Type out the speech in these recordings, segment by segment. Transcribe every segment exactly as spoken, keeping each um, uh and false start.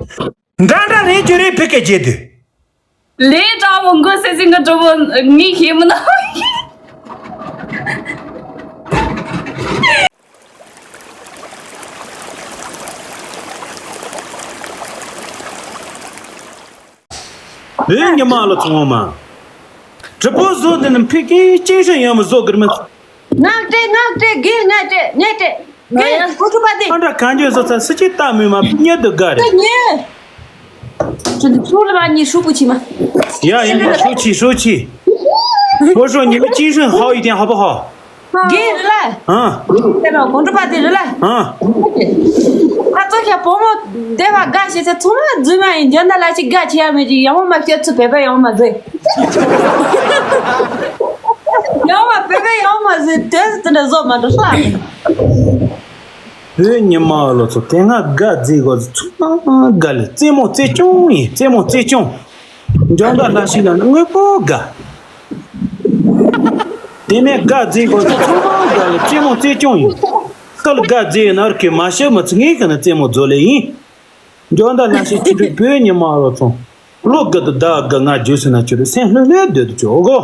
འདྲ་འདྲ་རེད་རྒྱུ་རེད་ཕི་ཀའི་རྗེས་དུ། ལས་དྲང་བོ་མགོ་སེ་སེ་གི་གྲོགས་པོ་ངས་ཤེས་མི་ན། བོད་ཉི་མ་ལ་ཚང་མ། དྲི་པོ་བཟོ་འདི་ནི་ཕི་ཀའི་སྐྱེས་ཤིང་ཡང་མི་བཟོ་གི་མི། ངག་སྤྲད་ངག་སྤྲད་དགེ་ངག་སྤྲད་ངས་སྤྲད། ངས་ཁོ་ཐུབ་པ་དེ། ཨ་འདྲ་གང་བྱོས་བཟོ་ཚ་སི་ཅི་ལྟ་མོས་མ་ཕི་ཉེ་དུ་དགའ་རེད། ད་ཉེ། ཁྱོད་ཚོ་ལ་མ་ཉེ་ཧྲུག་པོ་ཆི་མ། ཡ་ཡ་ཡ་ཧྲུག་ཆི་ཧྲུག་ཆི། ཧོ་ཧྲོ་ཉི་མ་ཅིན་ཧྲུན་ཧའོ་ཡི་ཏེན་ཧ་པོ་ཧ། དགེ་རེད་ལ། ཨ། དེ་ལ་གོང་དྲུག་པ་དེ་རེད་ལ། ཨ། ཁ་ཚོ་ཁྱ་བུ་མོ་བདེ་བ་དགའ་ཞེས་ཚེ་ཚང་མ་རྫུན་མ་ཡིན། འཇོན་ད་ལ་ཞིག་དགའ་ཆེ་ཡ་མེད་ཀྱི་ཡང་མ་སྐྱོ་ཚུ་བེ་བེ་ཡང་མ་ཟེ། ཡང་མ་བེ་བེ་ཡང་མ་ཟེ་དེ་ཟེ་དེ་འདྲ་བཟོ་མ་འདྲ་ས། བོད་ཉི་མ་ལོ་ཚོ་དེ་སྔ་དགའ་རྫིག་གོ་ཚང་མ་དགའ་ལེ། རྩེད་མོ་རྩེ་ཅུང་ཡིན། རྩེད་མོ་རྩེ་ཅུང་། འཇོན་ད་ལ་ཞིག་ལ་ནི་དངོས་པོ་དགའ། དེ་ནས་དགའ་རྫིག་གོ་ཚོ་ཚང་མ་དགའ་ལ་རྩེད་མོ་རྩེ་ཅུང་ཡིན། སྐུ་ལ་དགའ་རྫིག་ཡིན་ན་ར་ཁེ་མ་ཤི་མི་ཚེ་ངེས་ཀྱི་ན་རྩེད་མོ་རྫོགས་ལེ་ཡིན། འཇོན་ད་ལ་ཞིག་ཁྱི་འདྲ་བོད་ཉི་མ་ལོ་ཚོང་། བློ་དགའ་དུ་བདག་དགའ་ང་རྒྱུ་སུ་ན་ཁྱོད་ར་སེམས་ལྷོད་ལྷོད་སྡོད་དུ་ཆོག་གོ།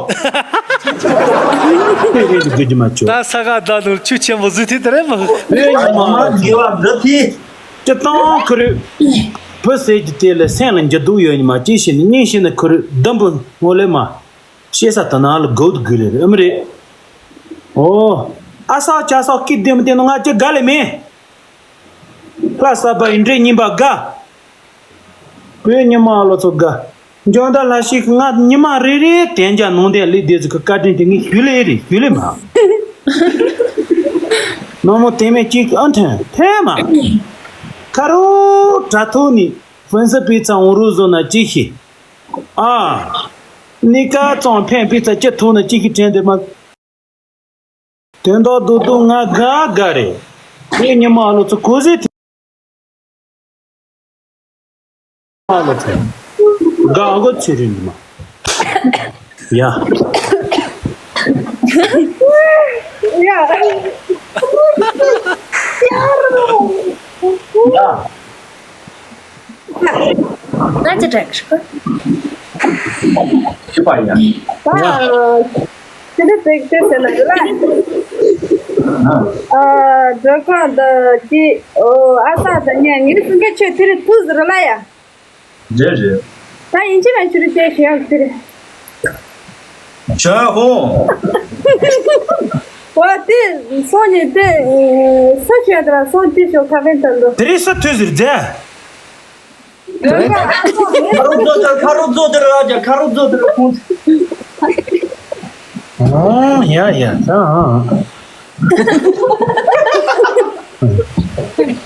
ཁྱེད་རེད་དུ་དགོས་ཀྱི་མ་ཆོག་ད་ས་ག་ཟླ་ནོར་ཆུ་ཆེན་པོ་བཟོས་དུས་དེ་རེད་མ། བོད་ཉི་མ་ལོ་ཚོང་། དགེ་བ་འདི་ཐི། སྤྱི་བཏང་ཁུ་རུ། བུ་ཟེར་གྱི་དེ་ལ་སེམས་ལ་འགྱུར་ལྡོག་ཡོད་ཉི་མ་ཅི་ཞིག་ནི་སྙིང་ཞིག་ནི་ཁུ་རུ་ལྡུམ་བུ་སྔོ་ལེ་མ། ཤེས་ས་ད་ན་ལ་གོ་དགོས་ལེ་རེད་ཨམ་རེད། ཨོ། ཨ་ས་ཅ་ས་ཀི་དེ་མི་དེ་ནི་ང་ཅི་དགའ་ལེ་མེད། ལྷ་ས་པ་ཡིན་འདྲེ་ཉིན་པ་དགའ། བོད་ཉི་མ་ལོ་ཚོ་དགའ། འཇོན་ད་ལྷ་ཞིག་ང་ཉི་མ་རེ་རེ་དན་རྒྱ་ནང་དན་ལི་དེ་ཚོ་གི་བཀའ་དྲིན་དེ་ངས་ཞུ་ལེ་རེད་ཞུ་ལེ་མ། ནང་མོ་དེ་མེད་ཅིག་ཨ་འཐེན་འཐེན་མ། ཁ་རོ་དྲ་ཐོག་ནི་ཕུན་སུམ་པའི་ཚང་འོང་རུ་བཟོ་ན་ཅི་ཤི། ཨ། ནི་ཀ་ཙང་ཕན་པའི་ཚ་ཅི་ཐོག་ན་ཅི་ཤི་དྲན་དེ་མ། དོན་དག་རྡོག་རྡོག་ང་དགའ་དགའ་རེད། ཁོས་ཉི་མ་ལོ་ཚོ་གོ་ཟེ་དེ། ཨ་ལོ་ཚོ། དགའ་གོ་ཚེ་རིང་མ། ཡ། ཡ། ཡ། ང་ཅི་དྲན་ཤི་གི་ཤི་པ་ཡ། ད་ཅི་འདྲ་ཟེར་གི་ཟེར་ན་རེད་ལ། ཨ་སྒྲོལ་དཀར་འདི་ཅི་ཨ་ས་ད་ཉན་ངའི་སེམས་ཁ་ཆོས་དེ་རིང་ཐུག་ཟེར་ལ་ཡ། རེད་རེད། ད་ཡིན་གཅིག་མིན་གཅིག་རེ་བྱས་ཞུ་ཡག་དེ་རེད། ཞང་ཧོང་། འོ་དེ་སོང་ནས་དེ་ས་ཞོན་དེ་ལ་སོང་དེ་ཞོག་ཁ་ཕན་ཚ་འདུག་དེ་རིང་ས་ཐོས་ཟེར་རྫས། ཁ་རོག་རྫོ་དེར་ཁ་རོག་རྫོ་དེར་ར་ཇ་ཁ་རོག་རྫོ་དེར་ཁོང་། ཨོ་ཡ་ཡ་ད་ཨ།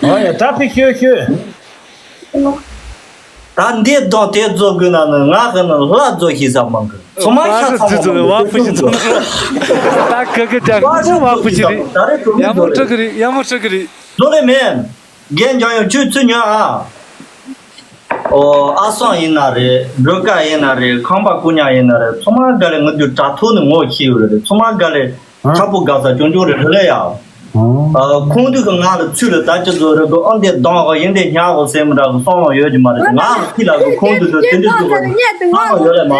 ཨོ་ཡ་ད་ཕི་ཤོད་ཤོད། ད་འདི་རྡོ་དེ་རྫོ་དགོས་ན་ནི་ང་གི་ནི་ལྷ་རྫོ་ཤེས་ས་མང་གི་ཚོ་མ་ཤ་ཚང་མ་མང་གི་ཚོ་མ་ཕུ་ཤི་ཚོ་མ་ད་གི་གི་ཇག་ཚོ་མ་ཕུ་ཤི་རེད། ད་རེ་གྲོ་མི་ཡ་མོ་རྫོ་ཀྲི་གི་རེད་ཡ་མོ་ཀྲི་གི་རེད། རྫོ་ལེ་མེན། རྒན་འཇམ་དབྱངས་ཁྱོད་ཚུར་ཉོན་ཨ། ཨོ་ཨ་སང་ཡིན་ན་རེད། སྒྲོལ་དཀར་ཡིན་ན་རེད། ཁང་པ་སྐུ་ཉག་ཡིན་ན་རེད། ཚང་མ་དགའ་ལེ་ང་ཚོའི་དྲ་ཐོག་ནས་ངོ་ཤེས་ཡོད་རེད། ཚང་མ་དགའ་ལེ་ཁྲ་པོ་དགའ་ས་ཅུང་ཅུང་རེད་རེད་ལེ་ཡ། ཨ་ཁོང་དུས་ཀྱི་ང་ལ་ཚུལ་ལ་ད་ཅི་ཚོ་རེད་གོ་ཨ་འདི་གདོང་གོ་ཡིན་འདི་ཉག་གོ་ཟེར་མི་འདྲ་གི་སོང་ལོང་ཡོད་ཀྱི་མ་རེད། ང་ལ་ཁྱི་ལ་གི་ཁོང་དུས་ཚོ་དེ་འདྲི་ཚུལ་གོ་ང་གོ་ཡོད་ལེ་མ།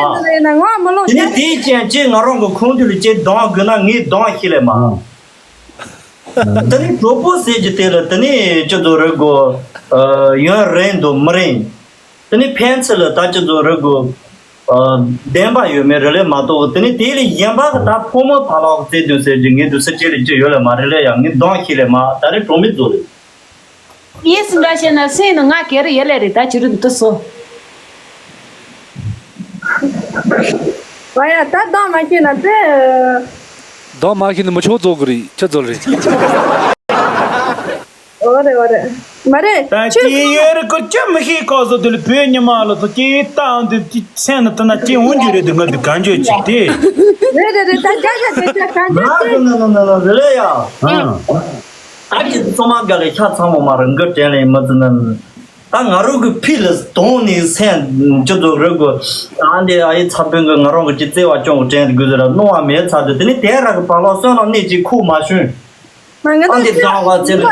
དེ་ནི་དེའི་རྐྱེན་ཅི་ང་རང་གི་ཁོང་དུས་ལ་ཅི་གདོང་དགོས་ན་ངའི་གདོང་ཤི་ལེ་མ། དེ་ནི་གྲོགས་པོ་ཟེར་གྱི་དེ་ལ་དེ་ནི་ཅི་ཚོ་རེད་གོ་ཡོན་རིང་དུ་མི་རིང་། དེ་ནི་ཕན་ཚུན་ལ་ད་ཅི་ཚོ་རེད་གོ་བདེན་པ་ཡོད་མེད་རེད་ལེ་མ་གཏོགས་དེ་ནི་དེ་ལས་གཞན་པ་གི་ད་ཕོ་མོ་ཕ་ལོག་བརྩེ་དུང་ཟེར་གྱི་ངའི་དུ་སེ་ཅི་ལས་ཅི་ཡོད་ལེ་མ་རེད་ལེ་ཡ། ངའི་གདོང་ཤི་ལེ་མ་ད་རེ་གྲོགས་མི་ཚོ་ལེ། ཡིན་སྲིད་འདྲ་བཤད་ན་སེམས་ནི་ང་གེ་རུ་ཡེ་ལེ་རེད་ད་ཅི་རུ་འདུག་སོ། ཨོ་ཡ་ད་གདོང་མ་ཤེས་ན་དེ། གདོང་མ་ཤེས་ན་མི་ཆོག་རྫོགས་གི་རེད་ཁྱི་རྫོགས་རེད། ཨོ་རེད་ཨོ་རེད། མ་རེད་ད་ཁྱོད་ཅི་ཡོད་རེད་ཁོ་ཅི་མི་ཤེས་ཁོ་ཚོ་དེ་ལ་བོད་ཉི་མ་ལ་ཚོ་ཅི་ལྟ་འོང་དུས་ཅི་སེམས་ན་ཐུ་ན་ཅི་འོང་རྒྱུ་རེད་འདུག་ང་འདི་གང་བྱོས་ཅིག་དེ། རེད་རེད་རེད་ད་དགའ་དགའ་དེ་ཅི་གང་བྱོས་ཅིག་ང་ན་ན་ན་ན་རེད་ལེ་ཡ། ཨ། ད་ཁྱེད་ཚོ་མ་དགའ་ལས་ཤ་ཚ་མོ་མ་རུ་འགུལ་དྲན་ལས་མི་ཚུ་ན། ད་ང་རང་གི་ཕི་ལ་དོང་ནས་སེམས་ཅི་ཚོ་རི་གོ། ད་འདི་ཨ་ཡི་ཚ་བོན་གི་ང་རང་གི་ཅི་བརྩེ་བ་ཅུང་གི་དྲན་དགོས་ཟེར་ར་སྣང་བ་མེད་ཚར་དུས་དེ་ནི་དེ་ར་གི་བག་ལོག་སོན་ལ་གནས་ཅིག་ཁུག་མ་བྱུང་། ཨ་འདི་སྡང་བ་ཚེ་ལ་ཨ་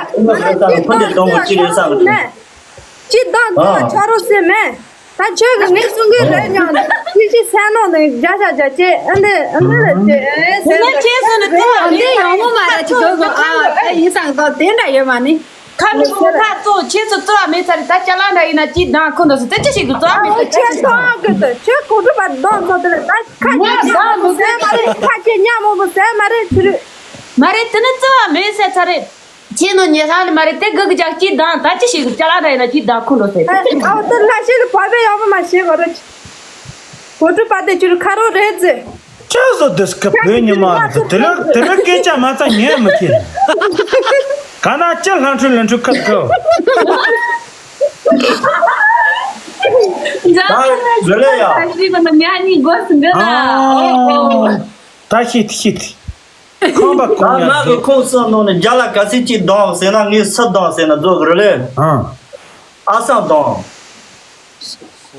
ནི་ཁོ་འདི་སྡང་གི་ཅི་རེད་བསམ་གི། ཅི་བདག་འདི་ལ་ཆ་རོགས་ཟེར་མེད། ད་ཁྱོད་ཀྱིས་ངས་གསུང་གི་རེད་སྙམ་ནས་ཁྱི་ཁྱི་སེམས་ནང་ནས་བརྒྱ་ཆ་བརྒྱ་ཅེས་ཨ་འདི་ཨ་འདི་རེད་ཅེས་ཨེ་ཟེར་ན་ཁྱེད་སོང་ནས་ཙི་བ་འདི་ཡག་མོ་མ་རེད་ཅི་གོ་གོ་ཨ་ཨེ་ཡིན་སང་གོ་དེ་འདྲ་ཡོད་མ་ནི། ཁ་མི་ཁོ་ཁ་ཙོ་ཁྱེད་ཚོ་ཙི་བ་མེད་ཚར་རེད། ད་ཅ་ལག་འདྲ་ཡིན་ན་ཅི་དང་ཁོ་འདྲ་སོ་དེ་ཅི་ཞིག་གི་ཙི་བ་མེད་ཚར་ཁྱེད་སོང་གི་དུ་ཁྱོད་གོ་སྒྲུབ་པ་གདོང་ཚོ་དེ་ལ་ད་ཁ་ཁྱེད་ཉག་མོ་མོ་ཟེར་མ་རེད། ཁ་ཁྱེད་ཉག་མོ་མོ་ཟེར་མ་རེད་ཚུ་རེད། མ་རེད་དེ་ནི་ཙི་བ་མེད་ཟེར་ཚར་རེད། ཁྱེད་ནོ་ཉེ་ས་ནི་མ་རེད་དེ་གི་གི་ཅག་ཅི་དང་ད་ཅི་ཞིག་ཅ་ལག་འདྲ་ཡིན་ན་ཅི་དང་ཁོ་འགྲོ་ཟེར། ཨ་ཨ་ད་ལ་ཤེས་ལ་བབ་པའི་ཡག་པོ་མ་ཤེས་གོ་ར་ཅི། གོ་ཐུབ་པ་དེ་ཅི་རུ་ཁ་རོག་རེད་ཟེར། ཅི་བཟོ་དེ་སྐབས་བོད་ཉི་མ་རེད་ཟེར་དེ་ལ་དེ་ལ་སྐད་ཆ་མ་ཚ་ཉན་མི་ཁྱེད། ག་ན་ཅི་ལྷང་ཁྲུལ་ལྷང་ཁྲུལ་ཁབ་ཁབ། ད་རེ་ལེ་ཡ། ང་གཉིས་སྒོ་སུ་འདི་ལ། ཨོ་ཨོ། ད་ཤི་ཤི། ཁང་པ་ད་གོང་ཡ་ང་གི་ཁོང་གསུམ་ནང་ནས་རྒྱ་ལ་ག་ཚད་ཅིག་ལྡང་ཟེར་ན་ངས་སུ་ལྡང་ཟེར་ན་རྫོགས་གི་རེད་ལེ། ཨང་། ཨ་སང་ལྡང་།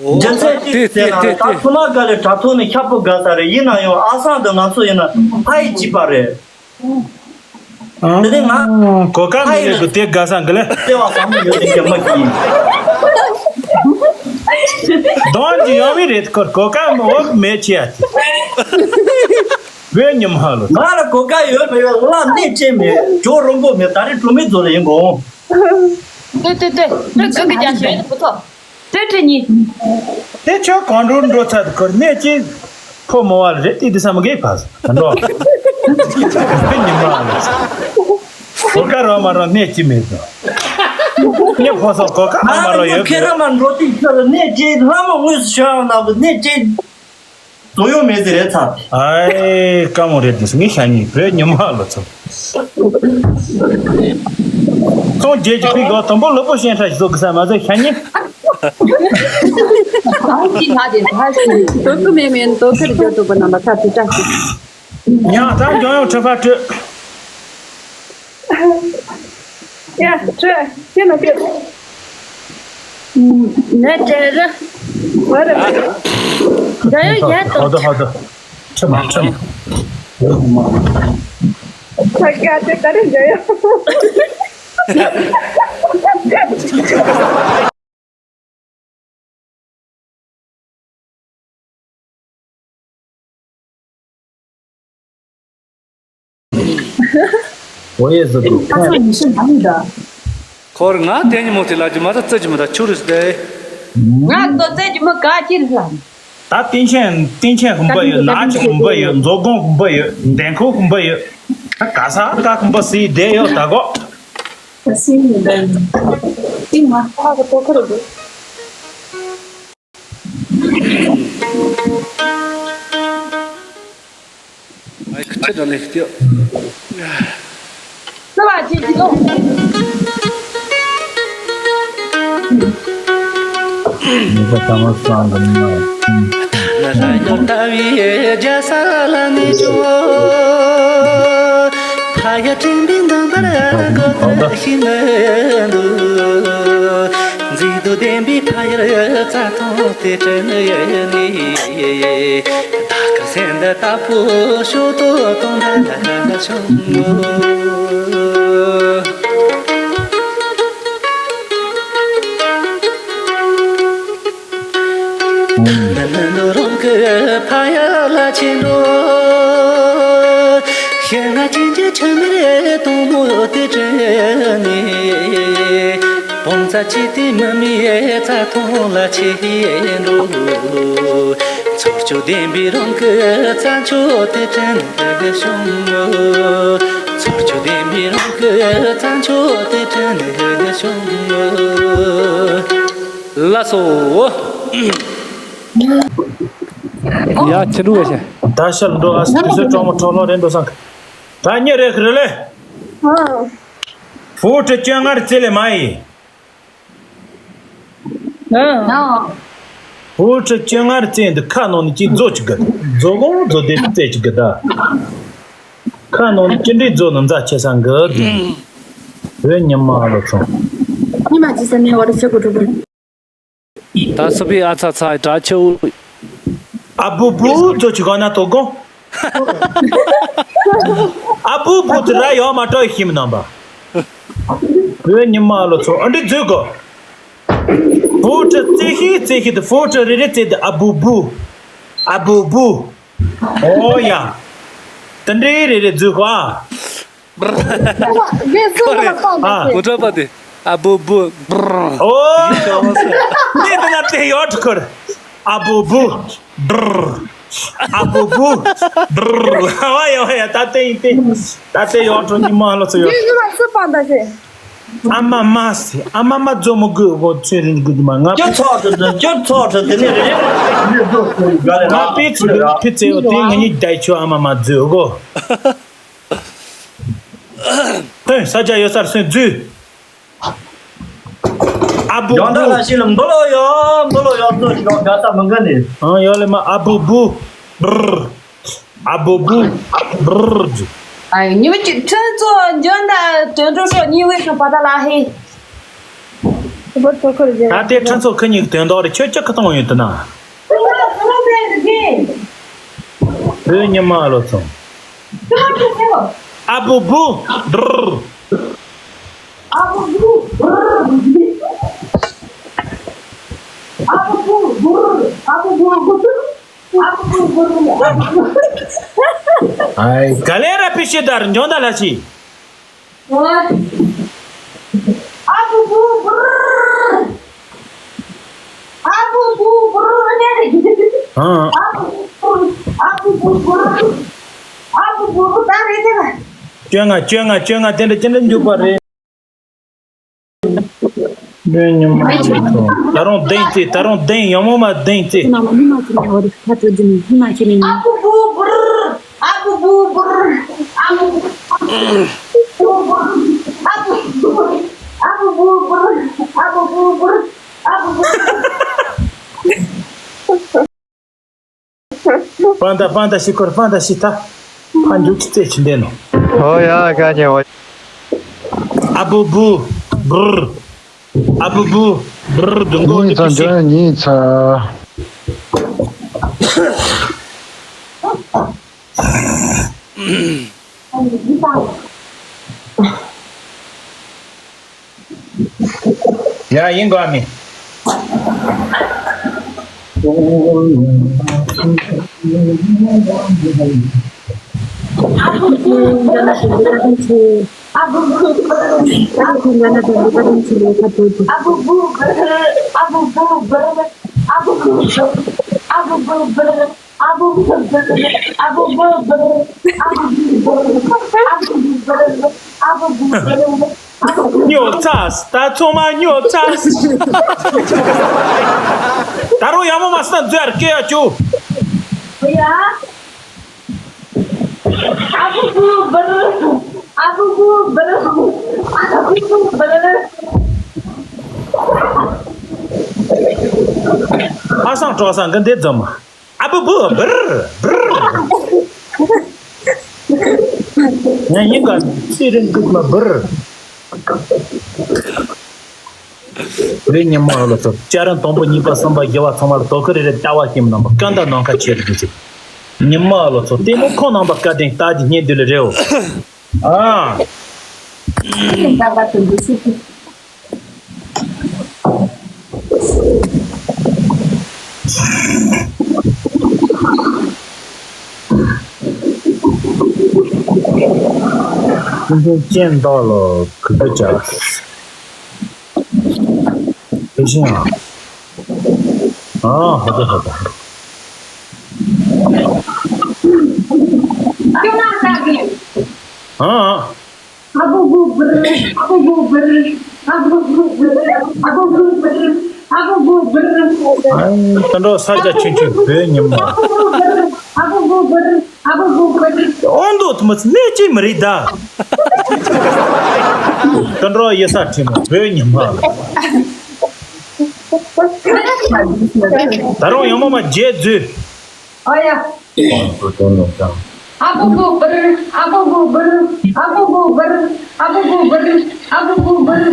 རྒྱུ་མཚན་ཅི་ཟེར་ན་ད་ཐུ་མ་ག་ལེ་དྲ་ཐོག་ནས་ཤ་པོ་དགའ་ས་རེད། ཡིན་ན་ཡང་ཨ་སང་དང་ང་ཚོ་ཡིན་ན་ཕ་ཡི་གཅིག་པ་རེད། ཨང་། དེ་ནས་ང་གོ་སྐབས་མི་རེད་གི་དེ་དགའ་ས་གི་ལེ། ལྟེ་བ་བཟང་མོ་ཡོད་དེ་རྒྱ་མ་གི། གདོང་གི་ཡོང་བའི་རེད་ཁོར་གོ་སྐབས་འོག་མེད་ཆེ་ཡ་དེ། བོད་ཉི་མ་ལོ། ང་ལ་གོ་སྐབས་ཡོད་མེད་ཡོད་ལ་གནས་ཅན་མེད་ཇོ་རོང་པོ་མེད་ད་རེས་གྲོ་མི་རྫོ་ལ་ཡིན་གོ། ཏེ་ཏེ་ཏེ་ཏེ་ག་གི་རྒྱ་ཤོད་ཡོད་པོ་ཐོ། ཏེ་ཏེ་གཉིས། དེ་ཆོ་གང་འགྲོ་འགྲོ་ཚར་དུ་ཁོར་གནས་ཅན་ཕོ་མོ་བ་ལ་རེད་དེ་དེ་ས་མ་གེ་ཕ་ས་འགྲོ། བོད་ཉི་མ་ལོ། གོ་སྐབས་རོ་མ་རོ་གནས་ཅི་མེད་དོ། ཉེ་ཕོ་སོགས་གོ་སྐབས་རོ་མ་རོ་ཡོད་ཁེ་ར་མ་འགྲོ་དུས་ཁྱོད་ལ་གནས་ཅན་ལྷ་མོ་དངོས་སུ་བྱོན་ཡང་ན་བུ་གནས་ཅན། བཟོ་ཡོད་མེད་ཟེར་རེད་ཚ། ཨའི་དཀའ་མོ་རེད་འདུག་ངས་ཤ་ཉེ་བོད་ཉི་མ་ལོ་ཚོ། ཚོང་རྒྱལ་གྱི་ཕི་གོ་དང་པོ་ལོ་པོ་ཤེན་ཧྲ་ཞིག་བཟོ་གི་ས་མ་ཟད་ཤ་ཉེ། དོ་ཀུ་མེ་མེན་དོ་ཁར་འཇོ་དོ་པ་ན་མ་ཁ་ཏི་ཀྲ་ཞིག་ཉང་ཐང་ལྗོངས་ཡོངས་ཁྲི་ཕ་ཁྲི། ཡ་ཁྲི་ཁྱེད་ལ་ཁྱེད། ནས་དྲན་ར། བ་ར་བ་ར། འཇོ་ཡོངས་ཡ་དོ།好的好的。吃吧吃吧。ཁ་ཁ་དེ་ད་རེ་འཇོ་ཡོངས། ཁོར་ང་དེ་ཉིན་མོ་དེ་ལ་ཅི་མ་ད་རྩེ་ཅི་མ་ད་ཆུ་རུ་སྟེ། ང་དོ་རྩེ་ཅི་མ་ག་ཅི་རུ་ལ། ད་སྟེང་ཆེན་སྟེང་ཆེན་ཧུམ་པ་ཡོད། ནག་ཆེན་ཧུམ་པ་ཡོད། མཛོ་སྒང་ཧུམ་པ་ཡོད། འདན་ཁོག་ཧུམ་པ་ཡོད། ད་ག་ས་ག་ཧུམ་པ་སི་བསྡད་ཡོད་ད་གོ། ད་སེམས་ནི་འདི་ནི་ཏིང་ང་ཧ་གི་ཏོ་ཁ་རུ་འདུག་ཨའི་ཁི་ཁྲི་ད་ལེ་ཁི་ཏི། ཙི་བ་ཅི་ཅི་ལོ། མི་ཁ་ཐ་མ་སང་གི་མི་ན། ན་ད་ཡོད་ལྟ་བུའི་རྒྱ་ས་ལ་ནི་ཅུང་། ཕ་ཡ་དྲན་པའི་འདུན་པར་གོ་ཐུབ་ཤིང་མི་འདུག་མཛེས་སྡུག་ལྡན་པའི་ཕ་ཡུལ་རྩྭ་ཐང་དེ་དྲན་ནས། ད་ག་སེམས་འདི་ལྟ་བུ་ཤོ་ཏོ་གཏོང་ད་ལ་ཤོང་ངོ་། ནི་ནི་ནི་རང་གི་ཕ་ཡུལ་ལ་ཕྱིན་འགྲོ། ཞེ་ང་ཅན་གྱི་ཆུ་མིག་དྭངས་མོ་དེ་དྲན་ནས། བོང་ཚ་ཅི་དེ་མི་མིའི་རྩྭ་ཐང་ལ་ཕྱིན་འགྲོ། ཚོར་ཆུ་ལྡན་པའི་རང་གི་རྩྭ་མཆོག་དེ་དྲན་ནས་བྱུང་ངོ་། ཚོར་ཆུ་ལྡན་པའི་རང་གི་རྩྭ་མཆོག་དེ་དྲན་ནས་བྱུང་ངོ་། ལགས་སོ། ཡ་ཁྱི་འགྲོ་བ་ཤ། ད་ཤར་འགྲོ་ཨ་སི་དུས་ཚོད་གྲོགས་མོ་གྲོགས་ལོ་རེད་འགྲོ་སང་། ད་ཉེ་རེད་ཁི་རེད་ལེ། ཧྥུ་ཁྲི་བཅོ་ལྔར་རྩིས་ལེ་མ་ཡིན། ཧྥུ་ཁྲི་བཅོ་ལྔར་རྩིས་འདི་ཁ་ནང་ནས་ཅིག་རྫོ་ཅིག་གི་རྫོ་གོང་རྫོ་དེ་རྩེ་ཅིག་གི་ད། ཁ་ནང་ནས་ཅི་འདྲའི་རྫོ་ནི་མཛའ་ཆེ་ས་འགི་དེ། བོད་ཉི་མ་ལོ་ཚོ། ཉི་མ་ཅི་ས་ནས་བར་ཆེ་གོ་གྲུབ། ད་སུ་པའི་ཨ་ཚ་ཚ་དྲ་ཆེའུ། ཨ་བུ་བུ་ཚོ་ཅི་གོ་ན་དོ་དགོང་། ཨ་བུ་བུ་དེ་ར་ཡོད་མ་སྤྲོ་ཤིམ་ནམ་པ། བོད་ཉི་མ་ལོ་ཚོ་ཨ་འདྲི་འཛུལ་གོ། བུ་ཁྲི་རྩེ་ཤི་རྩེ་ཤི་དུ་བུ་ཁྲི་རེ་རེ་རྩེ་དུ་ཨ་བུ་བུ། ཨ་བུ་བུ། ཨོ་ཡ། དེ་འདྲའི་རེ་རེ་རྫུས་ཤོག་ཨ། རྒན་སུ་ལ་ལ་ཏོག་ཨ། ཏོག་གོ་ཁྲ་པ་དེ། ཨ་བུ་བུ། ཨོ། འདི་དེ་ན་དེ་ཡོད་ཁུར། ཨ་བུ་བུ། ཨ་བུ་བུ། ཨ་ཡ་ཡ། ད་ལྟ་ཡིན་ཏེ། ད་ལྟ་ཡོད་འགྲོ། ཉི་མ་ལོ་ཚོ་ཡོད། ཨ་མ་མ་སི། ཨ་མ་མ་རྫོ་མོ་དགོས་གོ་ཚེ་རིང་དགོས་མ་ང་། ཁྱོད་ཚོགས་ཁྲི་དེ། ཁྱོད་ཚོགས་ཁྲི་དེ་ནི་རེད། ང་པེ་ཚི་དགོས་ཕི་ཚེ་ཡོད་དེ། ང་ཉིད་བསྡད་ཆོག་ཨ་མ་མ་རྫོ་གོ། ཧེ། ས་ཆ་ཡོད་སར་སོན་རྫུས། ཨ་བུ་ཡང་བུ། ད་ལ་ཞིག་ལ་འབུ་ལོ་ཡོ། འབུ་ལོ་ཡོ། ཚོ་ཞིག་ཡོང་ག་ས་མི་འགའ་ནི། ཨང་། ཡོ་ལེ་མ། ཨ་བུ་བུ། བུར། ཨ་བུ་བུ། བུར། ཨ་ཡོ། ཉི་མ་གཅིག་ཁྲིན་ཚོ་འཇོན་ད་དོན་གྲུབ་ཤོག་གཉིས་བས་སོང་པ་ད་ལ་ཧེ། ད་ལྟའི་ཁྲིན་ཚོ་ཁི་གཉིས་ཀྱི་དོན་དག་རེད། ཁྱོད་ཅི་ཁ་གཏོང་ཡོད་དུ་ན། བོད་ཉི་མ་ལོ་ཚོ། ཨ་བུ་བུ། བུར། ཨ་བུ་བུ། བུར། ཨ་བུ་བུ། བུར། ཨ་བུ་བུ། བུར། ཨ་བུ་བུ། བུར། ཨ་བུ་བུ། ཨའི། ག་ལེ་ར་པི་ཤི་དར་འཇོན་ད་ལ་ཤི། ཨ་བུ་བུ། བུར། ཨ་བུ་བུ། བུར། ཨ། ཨ་བུ་བུ། ཨ་བུ་བུ། བུར། ཨ་བུ་བུ། ད་རེད་དེ། བཅོ་ལྔ། བཅོ་ལྔ། བཅོ་ལྔ། དེ་འདྲ་ཅི་འདྲ་འཇུག་པ་རེད། ཉི་མ་ལོ་ཚོ། ད་རུང་གདེང་ཚེ། ད་རུང་གདེང་ཡང་མོ་མ་གདེང་ཚེ། ནང་མི་མ་ཁྱེར་ནས་འོ་རེ་ཁ་ཚོ་རྒྱུ་ནི་མི་མ་ཁྱེར་ནས་ནི། ཨ་བུ་བུ། བུར། ཨ་བུ་བུ། བུར། ཨ་བུ་བུ། བུར། ཨ་བུ་བུ། བུར། ཨ་བུ་བུ། བུར། ཨ་བུ་བུ། པན་ད་པན་ད་ཤི་ཁོར་པན་ད་ཤི་ཐ། ཕ་འཇུག་ཅི་རྩེ་ཆི་འདེ་ནོ། ཨོ་ཡ་ག་ཉེ་བ། ཨ་བུ་བུ། བུར། ཨ་བུ་བུ། བུར། དུ་མགོ་ཉི་ཚ་ཉི་ཚ། ཡ་ཡིན་དགོས་མི། ཉོ་ཚ། ད་ཚང་མ་ཉོ་ཚ། ད་རུང་ཡང་མོ་མ་སྟན་མཛོད་ཡར་སྐད་ཡ་ཅུ། ཡ། ཨ་བུ་བུ་བུར། ཨ་བུ་བུ་བུར། ཨ་བུ་བུ་བུར། ཨ་སང་གྲོགས་སང་གི་འདི་འཛོམས། ཨ་བུ་བུ། བུར། བུར། ང་ཡིན་ག་ཚེ་རིང་སྐུད་མ་བུར། བོད་ཉི་མ་ལོ་ཚོ། བཅར་རིམ་དང་པོ་གཉིས་པ་གསུམ་པ་བཞི་བ་ཚང་མ་ལ་དོ་ཁུར་རེ་རེ་ལྟ་བ་ཞིམ་ནང་པ་སྐད་འདར་ནང་ཁ་ཆེ་རེ་རེ་ཟིག་ཉི་མ་ལོ་ཚོ། ལྟད་མོ་ཁོང་ནང་པ་བཀའ་དྲིན་ལྟ་རྒྱུ་སྙིང་འདུས་ལ་རེའོ། ཨ། ཀུན་མཁྱེན་སྤྱན་བདག་ལ་གུས་པ་བྱ། དེ་བཞིན་ཨ། ཨ་ཧ་ད་ཧ་ད། ཨ། ཨ་བུ་བུ་བུར། ཨ་བུ་བུ་བུར། ཨ་བུ་བུ་བུར། ཨ་བུ་བུ་བུར། ཨ་བུ་བུ་བུར། ཨ། ད་འགྲོ་ས་ཆ་ཆུང་ཆུང་བོད་ཉི་མ། ཨ་བུ་བུ་བུར། ཨ་བུ་བུ་བུར། ཨ་བུ་བུ་བུར། ཨོང་དོ་ཐུ་མི་ནས་ཅི་མི་རིག་ད། ད་འགྲོ་ཡེ་ས་ཁྲི་མོ་བོད་ཉི་མ། ད་རུང་ཡང་མོ་མ་རྗེས་འཛུལ། ཨོ་ཡ། ཨ་བུ་བུ་བུར། ཨ་བུ་བུ་བུར། ཨ་བུ་བུ་བུར། ཨ་བུ་བུ་བུར། ཨ་བུ་བུ་བུར།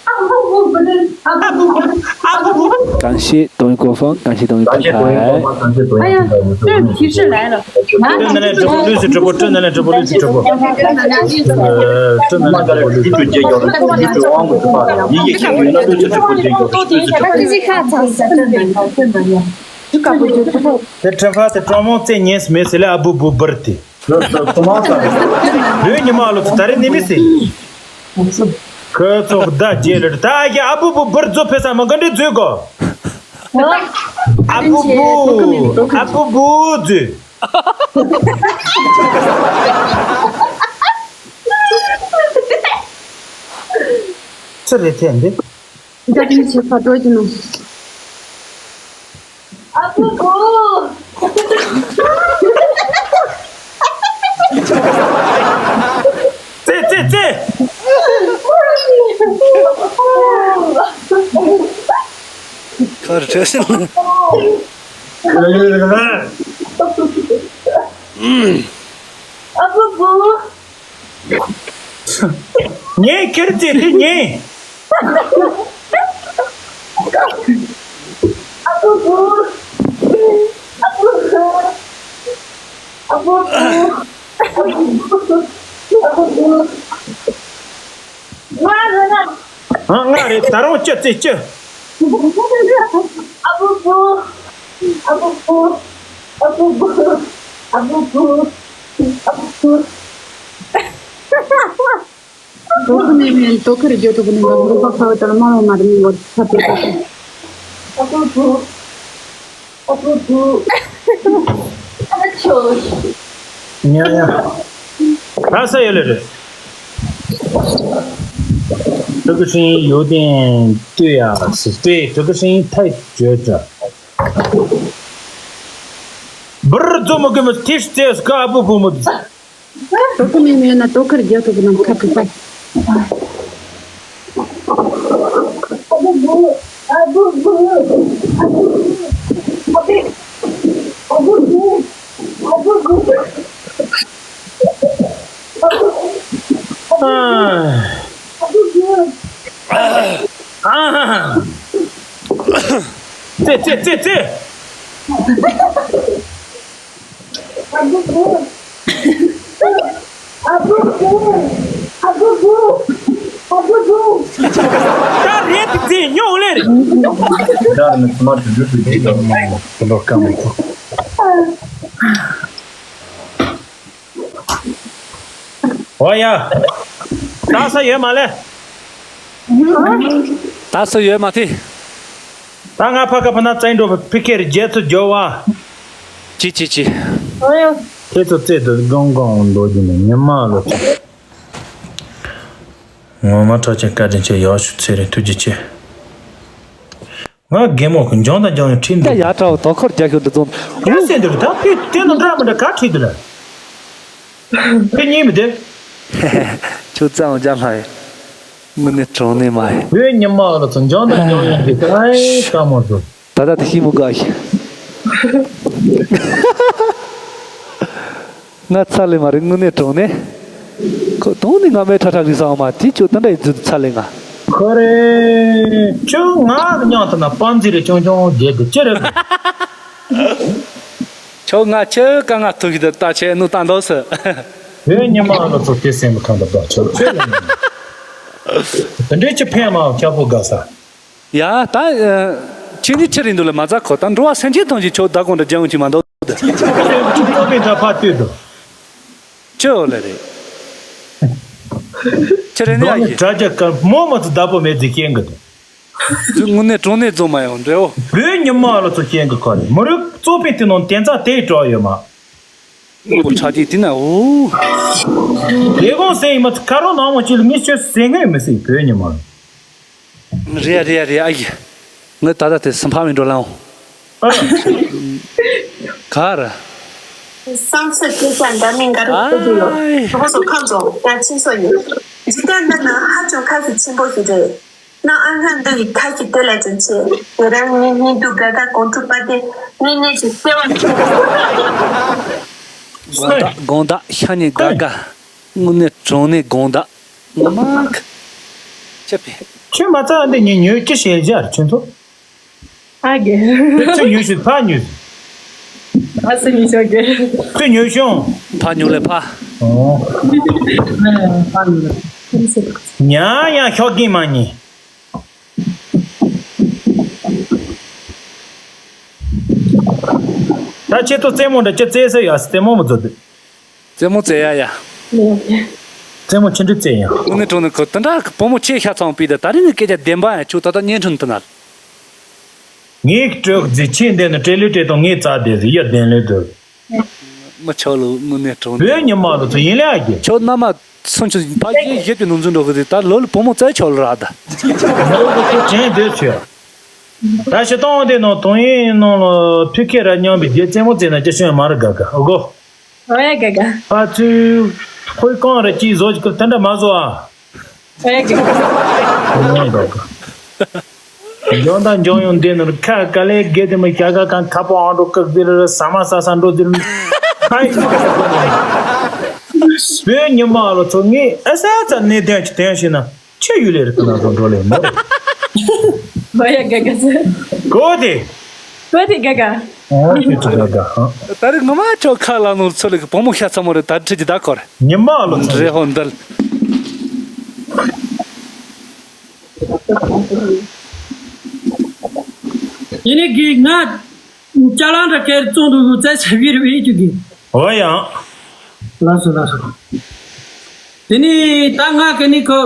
ཨ་བུ་བུ་བུར། ཨ་བུ་བུ་བུར། ཨ་བུ་བུ། 感谢抖音官方，感谢抖音平台。感谢抖音官方，感谢抖音平台。哎呀，这是提示来了。 ཀྲུའུ་ནན་ལན་直播 ལུས་སུ་གྲུབ་པོ། ཀྲུའུ་ནན་ལན་直播 ལུས་སུ་གྲུབ་པོ། ཀྲུའུ་ནན་ལན་བརྒྱད་ཡོད་ལ། ཡིད་ཀྱི་དབང་པོ་གྲུབ་པ་དང་། ཡིད་ཀྱི་ཁྱེད་ཡོད་ན་ལུས་སུ་གྲུབ་པོ་བརྒྱད་ཡོད་ལ། ལུས་སུ་གྲུབ་པོ། དེ་ཁྲ་ཁ་དེ་ཁྲ་ཁ་དེ་གྲོགས་མོ་རྩེ་ཉན་མེད་ཟེར་ལ། ཨ་བུ་བུ་བུར་ཏེ། ལོས་ཉི་མ་ལོ་ད་རེ་ནི་མི་སྲིད། ཁོ་ཚོ་ད་རྗེས་ལ་ད་ཡ་ཨ་བུ་བུ་བུར་ཚོ་ཕེ་ས་མ་ག་འདྲི་འཛུལ་གོ། ཨ་བུ་བུ། ཨ་བུ་བུ་འཛུལ། ཅི་རེད་དེ་འདི། ད་དེ་ནི་ཆེ་ཁ་འགྲོ་གི་ནོ། ཨ་བུ་བུ། ཙེ་ཙེ་ཙེ། ཁར་ཁྲེ་སིན། ཨ་བུ་བུ། ངས་ཁྱེར་ཏེ་དེ་ཉན། ཨ་བུ་བུ། ཨ་བུ་བུ། ཨ་བུ་བུ། ང་རེད་ན། ཨ། ང་རེད། ད་རུང་ཅི་ཙི་ཅི། ཨ་བུ་བུ། ཨ་བུ་བུ། ཨ་བུ་བུ། ཨ་བུ་བུ། ཨ་བུ་བུ། དོ་ཁུར་ནས་མིན། དོ་ཁུར་རྒྱོ་དོ་ཁུར་ནས་མིན། རུ་པ་ཁ་བ་ལྟར་མ་མ་མ་ར་མི་བར་ཁ་བྲལ་ཏེ། ཨ་བུ་བུ། ཨ་བུ་བུ། ཨ་ཆོ། ཉ་ཉ། ད་ས་ཡོད་ལེ་རེད། 这个声音有点对呀，是对，这个声音太绝了。不是这么跟我提示这个阿布布木。 དོ་ཁུར་མེད་མེད་ན་དོ་ཁུར་རྒྱག་ཐུབ་ཀྱི་ནམ་ཁ་ཐུབ་པ། ཨ། ཨ། ཙེ་ཙེ་ཙེ་ཙེ། ཨ་བུ་བུ། ཨ་བུ་བུ། ཨ་བུ་བུ། ཨ་བུ་བུ། ད་རེད་དེ་ཉོ་ལེ་རེད། ད་ནི་སྨར་དུ་འཇུ་དུ་ཅི་དང་དུ་ལོ་ཀ་མི་ཐུག་ཨོ་ཡ། ད་ས་ཡོད་མ་ལེ། ད་ས་ཡོད་མ་ཐི། ད་ང་ཕ་ཁ་ཕ་ན་བཙན་འགྲོ་ཕི་ཁེར་རྒྱལ་ཚུ་འགྱོ་བ། ཅི་ཅི་ཅི། ཨོ་ཡ། ཁྱེད་ཚོ་རྩེ་དུ་སྒང་སྒང་འགྲོ་རྒྱུ་ནི་ཉི་མ་ལོ་ཚོ། ངོ་མ་ཁྲག་ཅན་བཀའ་དྲིན་ཆེ། ཡག་ཤོས་ཚེ་རིང་ཐུགས་རྗེ་ཆེ། ང་རྒན་མོ་གི་འཇང་དང་འཇང་ཡང་ཁྲིད་འདུག་ཡ་ཡ་བྲག་དོ་ཁོར་རྒྱ་ཤོད་འདི་ཙོང་། ཡ་སེ་འདིར་ད་ཕི་དེ་ནང་འདྲ་མི་འདྲ་ག་ཁྲིད་འདི་ལ། ཕི་གཉིས་མི་དེ། ཁྱོད་ཙང་འཇང་ལྷ་ཡི། དངོས་གནས་གྲོང་ནས་མ་ཡི། བོད་ཉི་མ་ལ་ཚོ་འཇང་དང་འཇང་ཡང་གི་ད་ཨེ་ཀ་མོ་ཚོ། ད་ལྟ་དེ་ཤི་མུ་ག་ཤི། ང་ཚ་ལེ་མ་རེད། དངོས་གནས་གྲོང་ནས། ཁོ་དོང་ནི་ང་མེ་ཁྲ་ཁྲག་རིག་སོང་མ་དེ་ཁྱོད་ད་འདྲ་ཡི་རྫུ་ཚ་ལེ་ང་། ཁོ་རེ། ཁྱོད་ང་གི་མཉམ་དུ་ན་པང་རྩི་རེ་ཆུང་ཆུང་རྒྱས་དེ་ཅི་རེད། ཁྱོད་ང་ཁྱོད་ཀ་ང་ཐུག་གི་དེ་ལྟ་ཆེ་ནུ་ཏང་དོ་སི། བོད་ཉི་མ་ལ་ཚོ་དེ་སེམས་ཁང་དུ་འབག་ཆོག་ཆོས་ལ་ཉན། དེ་འདྲའི་ཅི་ཕན་མ་ཁྱབ་པོ་དགའ་ས། ཡ་ད། ཁྱེད་གཉིས་ཕྱིར་ཡིན་འདུག་ལ་མ་ཚ་ཁོ་ད་འགྲོ་བ་སེམས་ཅན་ཐམས་ཅད་ཁྱོད་བདག་དགོངས་འདྲ་སྦྱང་གི་མ་འདུག་ཁྱོད་ཚོ་པའི་ད་ཕ་ལྟོས་དོ། ཅི་འོ་ལེ་རེད། ཁྱེད་རེད་ནི་ཨ་ཡེ། དྲ་རྒྱ་དཀར་མོ་མ་ཚོ་བདག་པོ་མེད་ཚེ་རྐྱེན་གི་དོ། དངོས་གནས་གྲོང་ནས་རྫོང་མ་ཡོང་འདྲེའོ། བོད་ཉི་མ་ལ་ཚོ་རྐྱེན་གི་ཁོ་རེད། མི་རིགས་གཙོ་པའི་དེ་ནང་དེ་ཚ་དེའི་གྲོགས་ཡོད་མ། དངོས་པོ་ཆ་རྒྱུས་དེ་ན་འོ། ལས་ཁུངས་ཟེར་ཡིན་མ་ཁ་རོག་ནང་མ་ཅི་ལ་མི་ཆོས་ཟེར་ངེས་མི་སྲིད་བོད་ཉི་མ། རེད་རེད་རེད་ཨ་ཡེ། ངས་ད་ལྟ་དེ་སུམ་ཕ་མི་འགྲོ་ལང་། ག་ར། བསམ་ཚོད་སྐད་ཆ་འདྲ་མིན་འགའ་རེ་ཐོས་ཀྱི་ཡོད། ཨའི། གྲོགས་པོ་ཚོ་ཁམས་བཟང་། ད་ཕྱིན་སོ་ཡིན། འཇིག་རྟེན་འདི་ན་ཧ་ཅང་ཁ་ཞེ་ཆེན་པོ་ཞིག་རེད། ནང་ཨ་སྔ་འདི་ཡི་ཁ་ཞེ་དེ་ལ་ཅན་ཆེ། ཡོད་རང་ཉིད་ཉིད་དུ་དགའ་དགའ་གོང་ཁྲུ་པ་དེ་ནི་ནི་ཞིག་བརྩེ་བ་ཆེ། དགོང་དག་དགོང་དག་ཤ་ཉེ་དགའ་དགའ། དངོས་གནས་གྲོང་ནས་དགོང་དག་ངོ་མ་ཁ། ཆེ་པེ། ཁྱོད་མ་ཚ་འདི་ཉིན་ཉོས་ཀྱི་ཞེས་བཞག་ཁྱོད་ཚོ། ཨ་རྒན། ཁྱོད་ཚོས་ཉོས་ཤིག་ཕ་ཉོས། ཨ་སི་ཉོས་ཤོག་རྒན། ཁྱོད་ཉོས་ཤོག་ཕ་ཉོ་ལེ་ཕ། ཨོ། ཕ་ཉོ་ལེ། ཉ་ཡང་ཤོག་གིན་མ་ཉན། ད་ཁྱེད་ཚོ་རྩེད་མོ་འདྲ་ཅི་རྩེ་ས་ཡོད། རྩེད་མོ་མི་བཟོ་དུས། རྩེད་མོ་རྩེ་ཡ་ཡ། རྩེད་མོ་ཆི་འདྲ་རྩེ་ཡ། དངོས་གནས་དྲང་གནས་ཁོ་དེ་འདྲ་བུ་མོ་ཆེ་ཤ་ཚང་པའི་ད་ད་རིང་གི་སྐད་ཆ་བདེན་པ་ཡང་ཁྱོད་ད་ལྟ་བརྙན་འཕྲིན་དུ་ན། ངའི་སྤྲོད་རྫི་ཆེ་འདི་ནི་སྤྲེལ་ལུས་སྤྲད་དང་ངའི་རྩ་དེ་ཟི་ཡ་བདེན་ལུས་དུ། མི་ཆོག་ལུ་དངོས་གནས་དྲང་གནས། བོད་ཉི་མ་ལོ་ཚོ་ཡིན་ལ་ཡ་གི། ཁྱོད་མནའ་མ་སུམ་ཅུ་ཕ་གི་བཞི་བཅུ་ནང་འཛིན་འགྲོ་གི་ཟི་ད་ལོ་ལ་བུ་མོ་བཙལ་ཆོག་ལ་ར་ད། ངོ་ལོ་ཁོ་དྲན་འདོད་ཆོས། ད་ཤི་སྟོང་དེ་ནང་དོན་ཡིན་ནང་ལ་ཕི་ཁེ་ར་མཉམ་པའི་རྒྱལ་རྩེད་མོ་རྩེ་ན་ཅི་ཤོད་མ་ར་དགའ་དགའ་ཨོ་གོ། ཨོ་ཡ་དགའ་དགའ། ཕ་ཚུལ། ཁོའི་རྐང་ར་ཅིག་བཟོ་ཅིག་གི་དེ་འདྲ་མ་བཟོ་ཨ། ཨོ་ཡ་དགའ་དགའ། འཇོན་དང་འཇོན་ཡོང་འདི་ནོར་ཁ་དཀའ་ལས་དགེ་དེ་མི་བྱ་དགའ་གང་ཁ་པོ་ཨང་འགྲོ་བཀག་དེ་ར་ཟ་མ་ཟ་ས་འགྲོ་དེ་ར་ཁ་ཡིན། བོད་ཉི་མ་ལོ་ཚོ་ངས་ཨ་ས་ཚ་གནས་དོན་གྱི་དོན་ཞིག་ན། ཆེ་ཡུལ་ལས་རིགས་ན་བཟོ་འགྲོ་ལས་མོ། མ་ཡ་ག་ག་ཟེར། གོ་དེ། གོ་དེ་ག་ག། ཨོ་ཁྱོད་ཚོ་ག་ག་ཧ། ད་རེས་ངོ་མ་ཁྱོད་ཁ་ལ་ནོར་ཚོ་ལས་ཀྱི་བུ་མོ་ཤ་ཚ་མོ་རེད་ད་ཁྲི་ཅི་ད་གོ་རེད། ཉི་མ་ལོ་ཚོ་རེད་ཧོ་འདལ། ཡིན་ནི་གི་ང་ཅ་ལང་འདྲ་ཁེར་བཙོང་འདུག་རྩེ་ཆ་བི་རུ་ཨེ་ཅུ་གི། ཨོ་ཡང་། ལགས་སོ་ལགས་སོ། དེ་ནས་ད་ང་གི་ནི་ཁོ་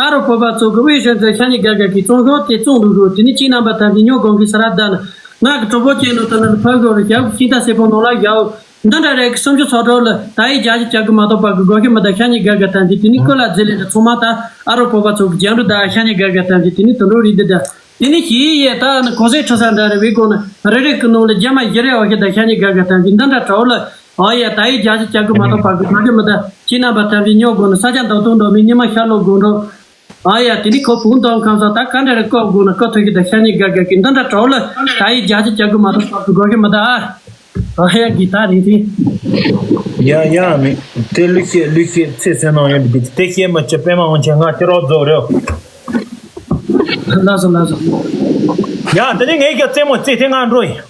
ཨ་རོ་བོད་པ་ཚོ་གི་དབུས་གཞོན་ཚོས་ཤ་ཉེ་དགའ་དགའ་གི་བཙོང་ཤོག་དེ་བཙོང་འདུག་རུ་དེ་ནི་ཁྱེད་རྣམ་པ་ཐམས་ཅད་ཉོ་དགོངས་གི་ས་ར་ད་ནི་ང་གི་གྲོགས་པོ་ཅན་ནོ་ད་ནི་ཕ་གི་རུ་ཞབས་ཤིང་རྟ་སེར་པོ་ནང་ལ་ཡའོ་འདི་འདྲ་རེད་གི་སུམ་ཅུ་སོ་དྲུག་ལ་ད་ཡི་རྒྱ་ཞིག་རྒྱ་གི་མ་གཏོགས་པ་གི་དགོས་ཤེས་མི་ད་ཤ་ཉེ་དགའ་དགའ་ཐམས་ཅད་དེ་ནི་ཀོ་ལ་རྫི་ལེ་ད་ཚང་མ་ད་ཨ་རོ་བོད་པ་ཚོ་གི་རྒྱང་རུ་ད་ཤ་ཉེ་དགའ་དགའ་ཐམས་ཅད་དེ་ནི་དུ་འགྲོ་རིགས་འདི་ད་དེ་ནི་ཞི་ཡི་ཡེ་ད་ནི་གོ་ཟེ་ཁྲི་ས་འདྲ་རེ་བའི་སྒོ་ནི་རེ་རེ་གི་ནང་ལ་རྒྱ་མ་ཡི་རེ་ཨོ་ཤེ་ད་ཤ་ཉེ་དགའ་དགའ་ཐམས་ཅད་འདི་འདྲ་གྲོགས་ལ། ཨ་ཡ་ད་ཡི་རྒྱ་ཆེ་རྒྱ་གི་མ་གཏོགས་པ་གི་གྲོགས་ཀྱི་མི་ད་ཁྱེད་རྣམ་པ་ཐམས་ཅད་ཉོ་དགོས་ན་ས་ཆ་འདོགས་ཐུང་འགྲོ་མི་ཉི་མ་ཤར་ལོ་དགོས་འགྲོ། ཨ་ཡ་དེ་ནི་ཁོ་བུང་དང་ཁམས་ས་ད་ག་འདྲ་རེ་བཀོག་དགོས་ན་བཀོག་ཐུབ་ཀྱི་ད་ཤ་ཉེ་དགའ་དགའ་གི་འདི་འདྲ་གྲོགས་ལ་ད་ཡི་རྒྱ་ཆེ་རྒྱ་གི་མ་གཏོགས་པ་གི་གོ་གི་མི་ད་ཨ། ཨ་ཡ་གི་ད་རིང་ཐིང་། ཡ་ཡ་མི་དེ་ལུག་ཤེས་ལུག་ཤེས་ཚེ་སེ་ནང་ཡོད་པའི་དེ་ཤེས་མ་ཆེ་པད་མ་འོང་ཆེ་ང་ཁྱེད་རོགས་རྫོགས་རེད། ལགས་སོ་ལགས་སོ། ཡ་དེ་ནི་ངའི་རྒྱ་རྩེད་མོ་རྩེ་དེ་ང་འགྲོ་ཡིན།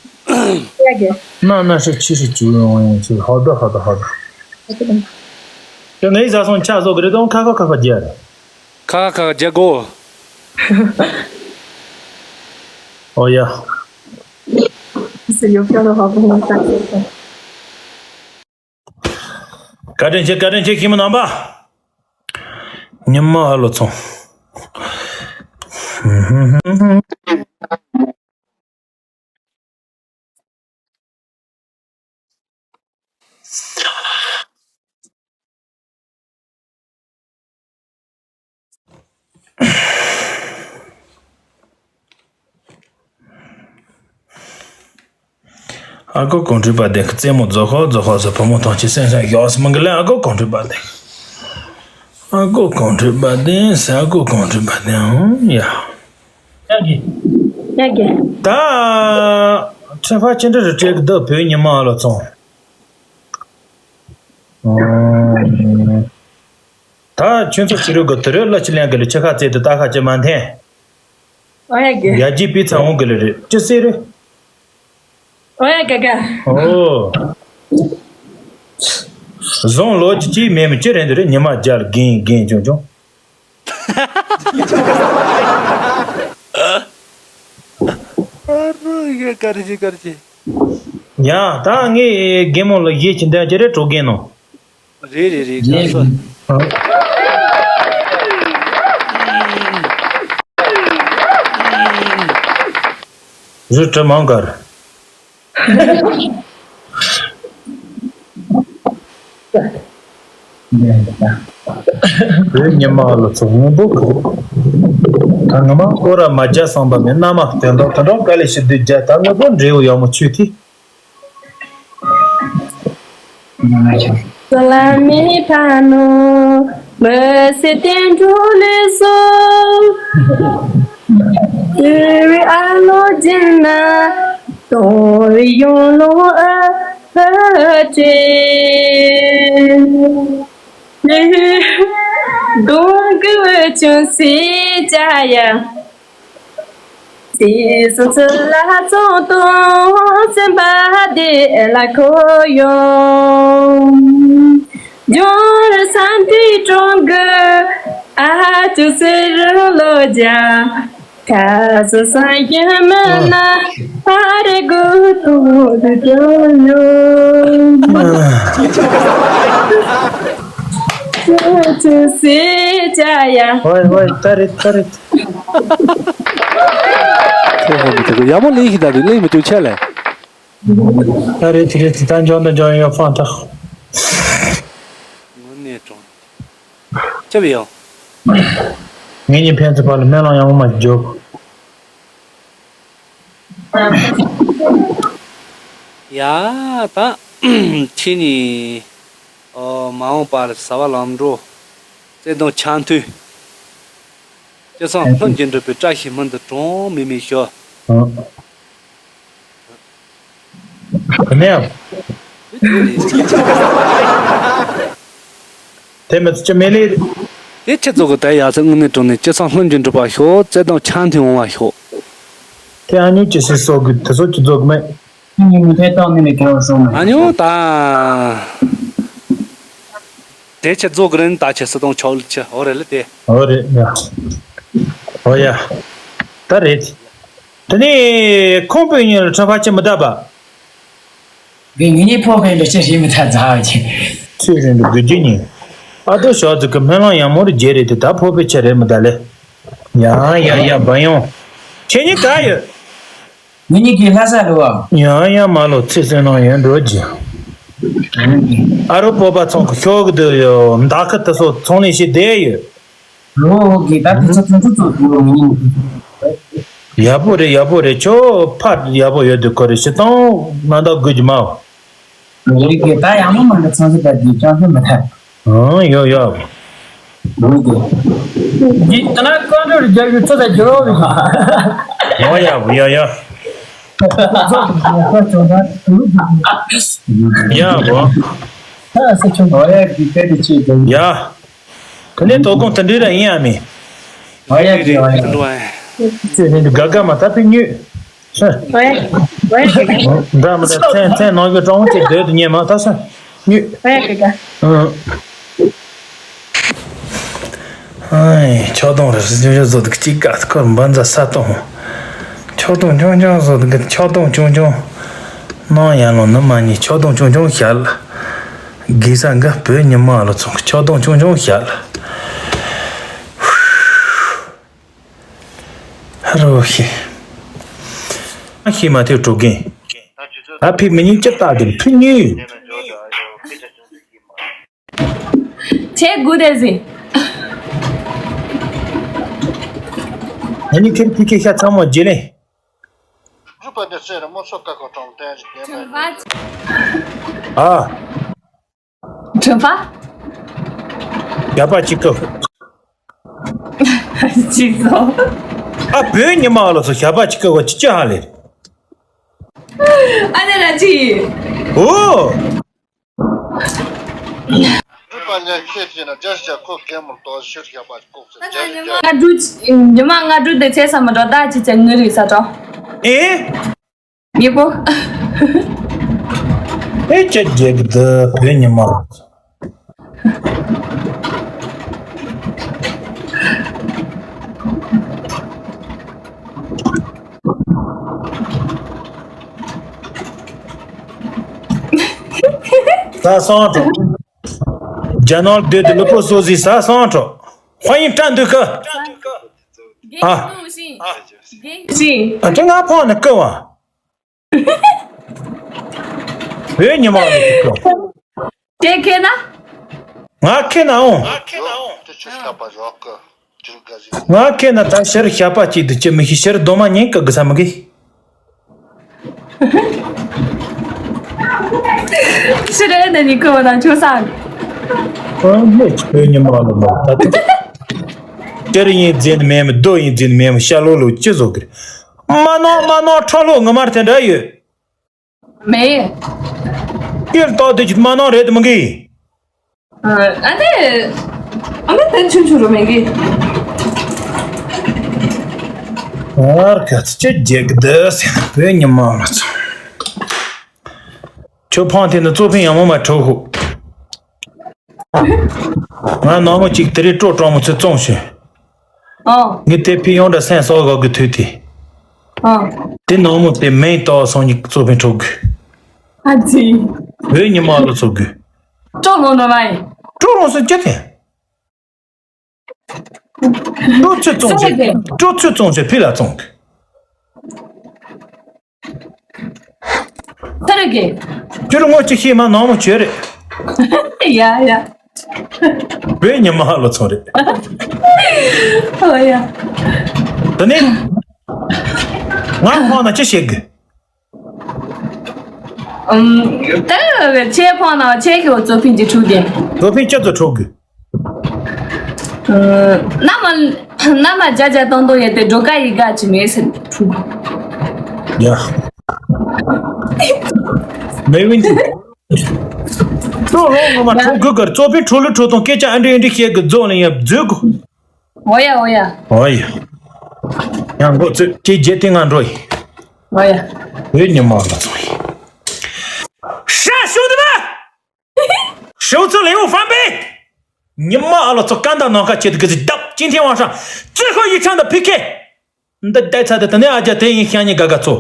ཡ་གི། ན་ན་ཧྲི་ཆི་ཧྲི་ཅུ་ཡོང་ཡོང་ཆི་ཧོ་ད་ཧོ་ད་ཧོ་ད། ཡ་ངའི་བཟའ་སོང་ཆ་བཟོ་གི་རེད་དོ་ཁ་ཁ་ཁ་ཁ་རྒྱ་རེད། ཁ་ཁ་ཁ་རྒྱ་གོ། ཨོ་ཡ། C'est le pire de rapport à ça. བཀའ་དྲིན་ཆེ་བཀའ་དྲིན་ཆེ་ཁྱིམ་མི་རྣམ་པ། ཉི་མ་ཧ་ལོ་ཚོང་། ཨ་ཁུ་གོང་ཁྲོས་པ་དེ་རྩེད་མོ་རྫོགས་ཁོ་རྫོགས་ཁོ་ཟེར་བུ་མོ་ཐང་ཆེ་སེང་སེང་ཞོག་སི་མང་གི་ལེ། ཨ་ཁུ་གོང་ཁྲོས་པ་དེ། ཨ་ཁུ་གོང་ཁྲོས་པ་དེ་ཟེར་ཨ་ཁུ་གོང་ཁྲོས་པ་དེ་ཨང་ཡ། ཡ་གི། ད། ཁྲི་ཕ་ཅི་འདྲ་རེ་སྤྲད་གི་འདུག་བོད་ཉི་མ་ཨ་ལོ་ཚོང་། ད་ཁྱོད་ཚོ་ཕྱི་རོལ་གི་དུ་རོལ་གླུ་ཅི་ལེན་གི་ལེ་ཕྱི་ཁ་བཙལ་དུ་ད་ཁ་ཅི་མ་འཐེན། ཨོ་ཡ་གི། ཡ་ཇི་པི་ཚང་འོང་གི་ལེ་རེད་ཅི་ཟེར་རེད། ཨོ་ཡ་ག་ག། ཨོ། བཟང་ལོ་ཅི་ཅི་མེད་མི་ཅི་རེད་འདི་རེད་ཉི་མ་རྒྱལ་རྒན་རྒན་ཅུང་ཅུང་། ཨ་རོ་ཡ་ཀར་ཅི་ཀར་ཅི། ཡ་ད་ངས་རྒན་མོ་ལ་ཡིད་ཀྱི་འདྲ་ཅི་རེད་གྲོགས་རྒན་ནོ། རེད་རེད་རེད་དགའ་ས། རུ་དྲི་མང་གར། བོད་ཉི་མ་ལ་ཚོ་སྔོན་པོ་གི། ད་ངོ་མ་སྐོར་ར་མ་རྒྱ་སང་པ་མེད་མནའ་མ་སྟོན་དང་དུ་འགྲོ་དཀའ་ལས་ཤི་དུས་རྒྱ་ད་ངོ་པོ་འབྲས་བུ་ཡག་མོ་ཆུ་ཐིགས། བླ་མའི་ཕ་ནོ་མི་སེ་བསྟན་འགྲོ་ལས་སོ། དེ་བའི་ཨ་ལོ་རྒྱན་ན་དོང་བའི་ཡོང་ལོ་ཨ་ཕ་ཏྲེ། དོང་གི་བུ་ཆུང་སི་ཅ་ཡ། དེ་སོ་ཚོད་ལ་ཚོང་དང་སེམས་པ་བདེ་ལ་ཁོ་ཡོང་། ཇོར་སན་ཏི་ཀྲོང་གི་ཨ་ཅུ་སེ་རུ་ལོ་ཇ། ཁ་སོ་སང་ཡ་མ་ན་ཨ་རེ་གུ་ཏུ་རུ་ཏུ་ཡོ། ཨ་ཅུ་སེ་ཅ་ཡ། ཝའི་ཝའི་ད་རེད་ད་རེད། ཁྱེད་ཧ་མི་ཐུག་ཡ་མོ་ལེན་ཞིག་ད་དུ་ལེན་མི་ཐུག་ཆ་ལེ། ད་རེད་དེ་རེད་དེ་ད་འཇོན་ད་འཇོན་ཡོད་ཕང་ཐག་དངོས་གནས་དྲང་། ཆབ་ཡོང་། ངེད་གཉིས་ཕན་ཚུན་བར་ལ་སྨོན་ལམ་ཡང་མ་འཇོག་ཡ་ད། ཁྱེད་གཉིས། ཨོ་མ་འོངས་པར་ཟ་བ་ལམ་འགྲོ། བརྩེ་དུང་ཆ་མཐུན། སྤྱི་བསང་ལྷུན་གྱིས་འགྲུབ་པའི་བཀྲ་ཤིས་སྨོན་འདུན་གྲངས་མེད་མེད་ཞུ། ཨ། དེ་ནས་ཡང་། དེ་མི་ཚེ་ཅི་མེད་ལེ། དེ་ཁྱེད་ཚོ་གི་དེ་ཡག་ཚེ་དངོས་གནས་དྲང་གནས་སྤྱི་བསང་ལྷུན་གྱིས་འགྲུབ་པ་ཤོག་བརྩེ་དུང་ཆ་མཐུན་འོང་བ་ཤོག་དེ་ཨ་ནི་ཅི་སེ་སོག་གི་དེ་ཚོ་ཅི་ཚོགས་མེད། ཨ་ནི་མི་ཐེ་ཏོག་ནི་ནི་གེ་བ་སོང་མ། ཨ་ནི་ད། དེ་ཁྱེད་ཚོ་གི་རིན་ད་ཁྱེད་སི་དང་ཆོག་ལི་ཁྱེད་འོ་རེད་ལ་དེ། འོ་རེད་ཡ། འོ་ཡ། ད་རེད། དེ་ནས་ཁོང་པོའི་ཉིན་ལ་ཁྲ་ཕ་ཅི་མི་ད་པ། དེ་ངེད་གཉིས་ཕོ་བས་འདྲ་ཅི་ཞིག་མི་ཐ་ཛ་བ་ཅི། ཚེ་རིང་དུ་དགུ་རྒྱུ་ཉིན། ཨ་ཏོ་ཞོག་ཙི་གི་སྨོན་ལམ་ཡང་མོར་རྒྱལ་རེད་དེ་ད་ཕོ་བས་ཆེ་རེད་མི་ད་ལེ། ཡ་ཡ་ཡ་བ་ཡོང་། ཁྱེད་གཉིས་ག་ཡོད། ངེད་གཉིས་ཀྱི་ལྷ་ས་རུ་བ། ཡང་ཡང་མ་ལོ་ཚེ་སྲིང་ནང་ཡོད་འགྲོ་གི་ཨ་རོ་སྤོབས་པ་ཚང་གི་ཤོག་གི་འདུག་ཡོད་མདའ་ཁུ་དེ་ཚོ་ཚོང་ལས་བྱེད་བསྡད་ཡོད། རོ་གི་ད་དུ་ཚོ་ཚོ་ཚོ་ཚོ་ཡོད་ངེད་གཉིས། ཡག་པོ་རེད་ཡག་པོ་རེད་ཁྱོད་ཕར་ཡག་པོ་ཡོད་དུས་ཁོ་རེ་ཤི་སྟངས་ང་དག་དགོས་ཀྱི་མ། རེད་གི་ད་ཡང་མོ་མ་འདྲ་ཚང་ཞིག་པ་དེ་ཅང་ཤེས་མི་ཐུབ། ཨང་ཡོ་ཡོ། འདི་ད་ན་ཀོན་ཀྲོལ་རྒྱབ་ཡོད་ཚོད་ལ་འགྱུར་བ་མེད་པ། ཡོ་ཡོ་ཡོ་ཡོ། ཡ་བོ། ད་ས་ཆུང་བ་ཡ་གི་ཀ་དེ་ཅི་དང་། ཡ། ད་ནས་དོ་དགོང་དེ་འདྲ་ར་ཡིན་ཡ་མེད། བ་ཡ་གི་བ་ཡ། ཚེ་རིང་དུ་དགའ་དགའ་མ་ད་ཕི་ཉོས། ཧེ། ཝེ། ཝེ་གི་ག་འདྲ་མི་འདྲ་མཚན་མཚན་ནང་གི་ཀྲོང་ཅིག་སྡོད་དུ་ཉན་མ་ད་སོང་། ཉོས། ཝེ་གི་ག་ཨང་། ཨེ། ཆག་སྡང་རེ་སུ་ཅུང་ཅུང་བཟོ་འདུག་གཅིག་ག་ཁོར་འབའ་འཛའ་ས་གཏོང་། ཆག་སྡང་ཅུང་ཅུང་བཟོ་འདུག་ཆག་སྡང་ཅུང་ཅུང་། ནང་ཡང་ལོ་ནི་མ་ཉེས་ཆག་སྡང་ཅུང་ཅུང་བཞག་ལ། དགེ་ས་འགའ་བོད་ཉི་མ་ལོ་ཚོང་ཆག་སྡང་ཅུང་ཅུང་བཞག་ལ། ཧ་རོ་ཤི། ཨ་ཤི་མ་ཐེ་གྲོ་གིན། ཨ་ཕི་མི་ཉིད་ཅི་ལྟ་དེ་ཕི་ཉིད། ཆེ་དགུ་དེ་ཟིན། ཨ་ནི་ཁིར་ཕི་ཁེ་ཤ་ཚང་མ་རྗེ་ལེ། སྒྲུབ་པ་འདི་ཚེ་རིང་མོ་ཚོ་ཀ་ཁོ་གྲོང་བརྟན་ཞིག་ལྡན་པའི། ཨ། དྲན་པ། ཞགས་པ་གཅིག་སྐབས། གཅིག་སོང་། ཨ་བོད་ཉི་མ་ལོ་ཚོ་ཞགས་པ་གཅིག་སྐབས་ཅི་ཅི་ཧ་ལེ། ཨ་ནེ་ར་ཅི། ཨོ། སྒྲུབ་པ་ཉག་ཁྱེད་ཀྱིས་ན་རྒྱ་ཞག་ཁོ་གད་མོར་ཏོག་ཤིར་ཞགས་པ་ལྐོག་ཚེ་རྒྱ་ཞག་རྒྱ། ང་འགྲོ། ཉི་མ་ང་འགྲོ་དེ་ཚེ་ས་མ་འགྲོ་ད་ཅི་ཚེ་ངུ་རི་ས་འགྲོ། ཨེ། ཉེ་པོ། ཨེ་ཅེ་རྒྱལ་གི་འདི་བོད་ཉི་མ། ས་སང་གྲོགས། རྒྱ་ནག་སྡོད་དེ་ལུས་པོ་གསོ་ཟིག་ས་སང་གྲོགས། ཧོ་ཡིན་བཀྲ་འདུག་གི། ཨ། ཨ་ཅེ་ང་ཕོ་ནི་ཀི་བ། བོད་ཉི་མ་ལ་ཅིག་གི། དེ་ཁེ་ན། ང་ཁེ་ན་འོང་། ང་ཁེ་ན་ད་ཕྱིར་ཞགས་པ་གཅིག་ཏུ་ཅི་མི་ཤེས་ཕྱིར་རྡོ་མ་ཉན་གི་གི་ས་མི་གི། ཕྱིར་ཨེ་ནས་ནི་ཁོ་བ་དང་ཆོས་སང་། ཨ་ནི་ཆོས་ཉི་མ་ལ་མ་ད་ཐུག་ཏེར་ཡིན་འཛིན་མེད་མི་རྡོ་ཡིན་འཛིན་མེད་མི་ཤ་ལོ་ལོ་ཅི་བཟོ་གི་རེད། མ་ནོ་མ་ནོ་ཁྲོ་ལོ་ངོ་མར་དེ་འདྲ་ཡོད། མེད། ཡོད་ཏོ་དེ་ཅིག་མ་ནོ་རེད་མི་གི། ཨ་དེ། ཨ་མེ་དེ་ཆུང་ཆུང་རུ་མེད་གི། ཨར་ཁ་ཚ་ཅི་རྒྱག་གི་འདུག་ཟེར་ན་བོད་ཉི་མ་ལ་ཚོ། ཁྱོད་ཕང་དེ་ནི་གཙོ་ཕིང་ཡང་མོ་མ་འཕྲོ་ཧུ། ང་ནང་མོ་གཅིག་དེ་རིང་སྤྲོ་སྤྲང་མོ་ཚོས་བཙོང་ཤིང་། ཨོ། ངས་དེ་ཕི་ཡོང་འདྲ་སེམས་གསོ་དགོས་གི་དུས་དེ། ཨོ། དེ་ནང་མོ་དེ་མིང་ཏོག་སོང་ཉིག་གཙོ་ཕིང་འཕྲོ་དགོས། ཨ་ཙི། བོད་ཉི་མ་ལ་ཚོ་དགོས། སྤྲོ་ལོ་ནོ་མ་ཡིན། སྤྲོ་ལོ་སོ་ཅི་དེ། སྤྲོ་ཚོད་བཙོང་བྱེད། སྤྲོ་ཚོད་བཙོང་བྱེད་ཕི་ལ་བཙོང་གི། ཚ་རེ་གེ། ཁྱོད་རང་ངོ་ཅི་ཤེས་མ་ནང་མོ་བྱོས་རེད། ཡ་ཡ། བོད་ཉི་མ་ལ་ཚོང་རེད། ཨོ་ཡ། ད་ནི། ང་ཁོང་ན་ཅི་བྱེད་གི། ཨུམ། ད་ཆེ་ཕོ་ན་ཆེ་གི་འོ་ཚོ་ཕིན་གྱི་ཕྲུག་དེ། ཚོ་ཕིན་ཅི་ཚོ་ཕྲུག་གི། ཨུམ། ན་མ་ན་མ་ཇ་ཇ་ཏོང་ཏོ་ཡེ་དེ་འགྲོ་ཀ་ཡི་ག་ཅི་མེད་ཟེར་ཕྲུག་ཡ། མེ་ཝིན་ཏི། ཁྱོད་རང་ངོ་མ་ཁྲོ་གི་གར་གཙོ་ཕིན་ཁྲོ་ལུ་ཁྲོ་དང་སྐད་ཆ་ཨ་འདྲི་ཨ་འདྲི་བཤད་གི་རྫོགས་ལ་ཡ་རྫོགས་གི། འོ་ཡ་འོ་ཡ། འོ་ཡ། ཡང་མགོ་ཚོས་ཀྱི་རྗེས་དེ་ང་འགྲོ་ཡི། འོ་ཡ། བོད་ཉི་མ་ལ་ཚོ་ཡི། ཧྲ་ཞུ་འདི་མ། ཧྲུའུ་ཙི་ལེའུ་ཧྥང་པེ། ཉི་མ་ཨ་ལོ་ཚོ་ཀ་འདའ་ནང་ཁ་ཆེ་དུ་གི་ཟི་ལྡབ་ཅིན་ཐེ་ཝང་ཧྲང་ཙི་ཧོ་ཡི་ཁྲང་དང་ཕི་ཁེ། འདི་བསྡད་ཚར་དེ་ད་ནི་ཨ་ཅག་དེ་ཡིན་ཤ་ཉེ་དགའ་དགའ་ཚོ།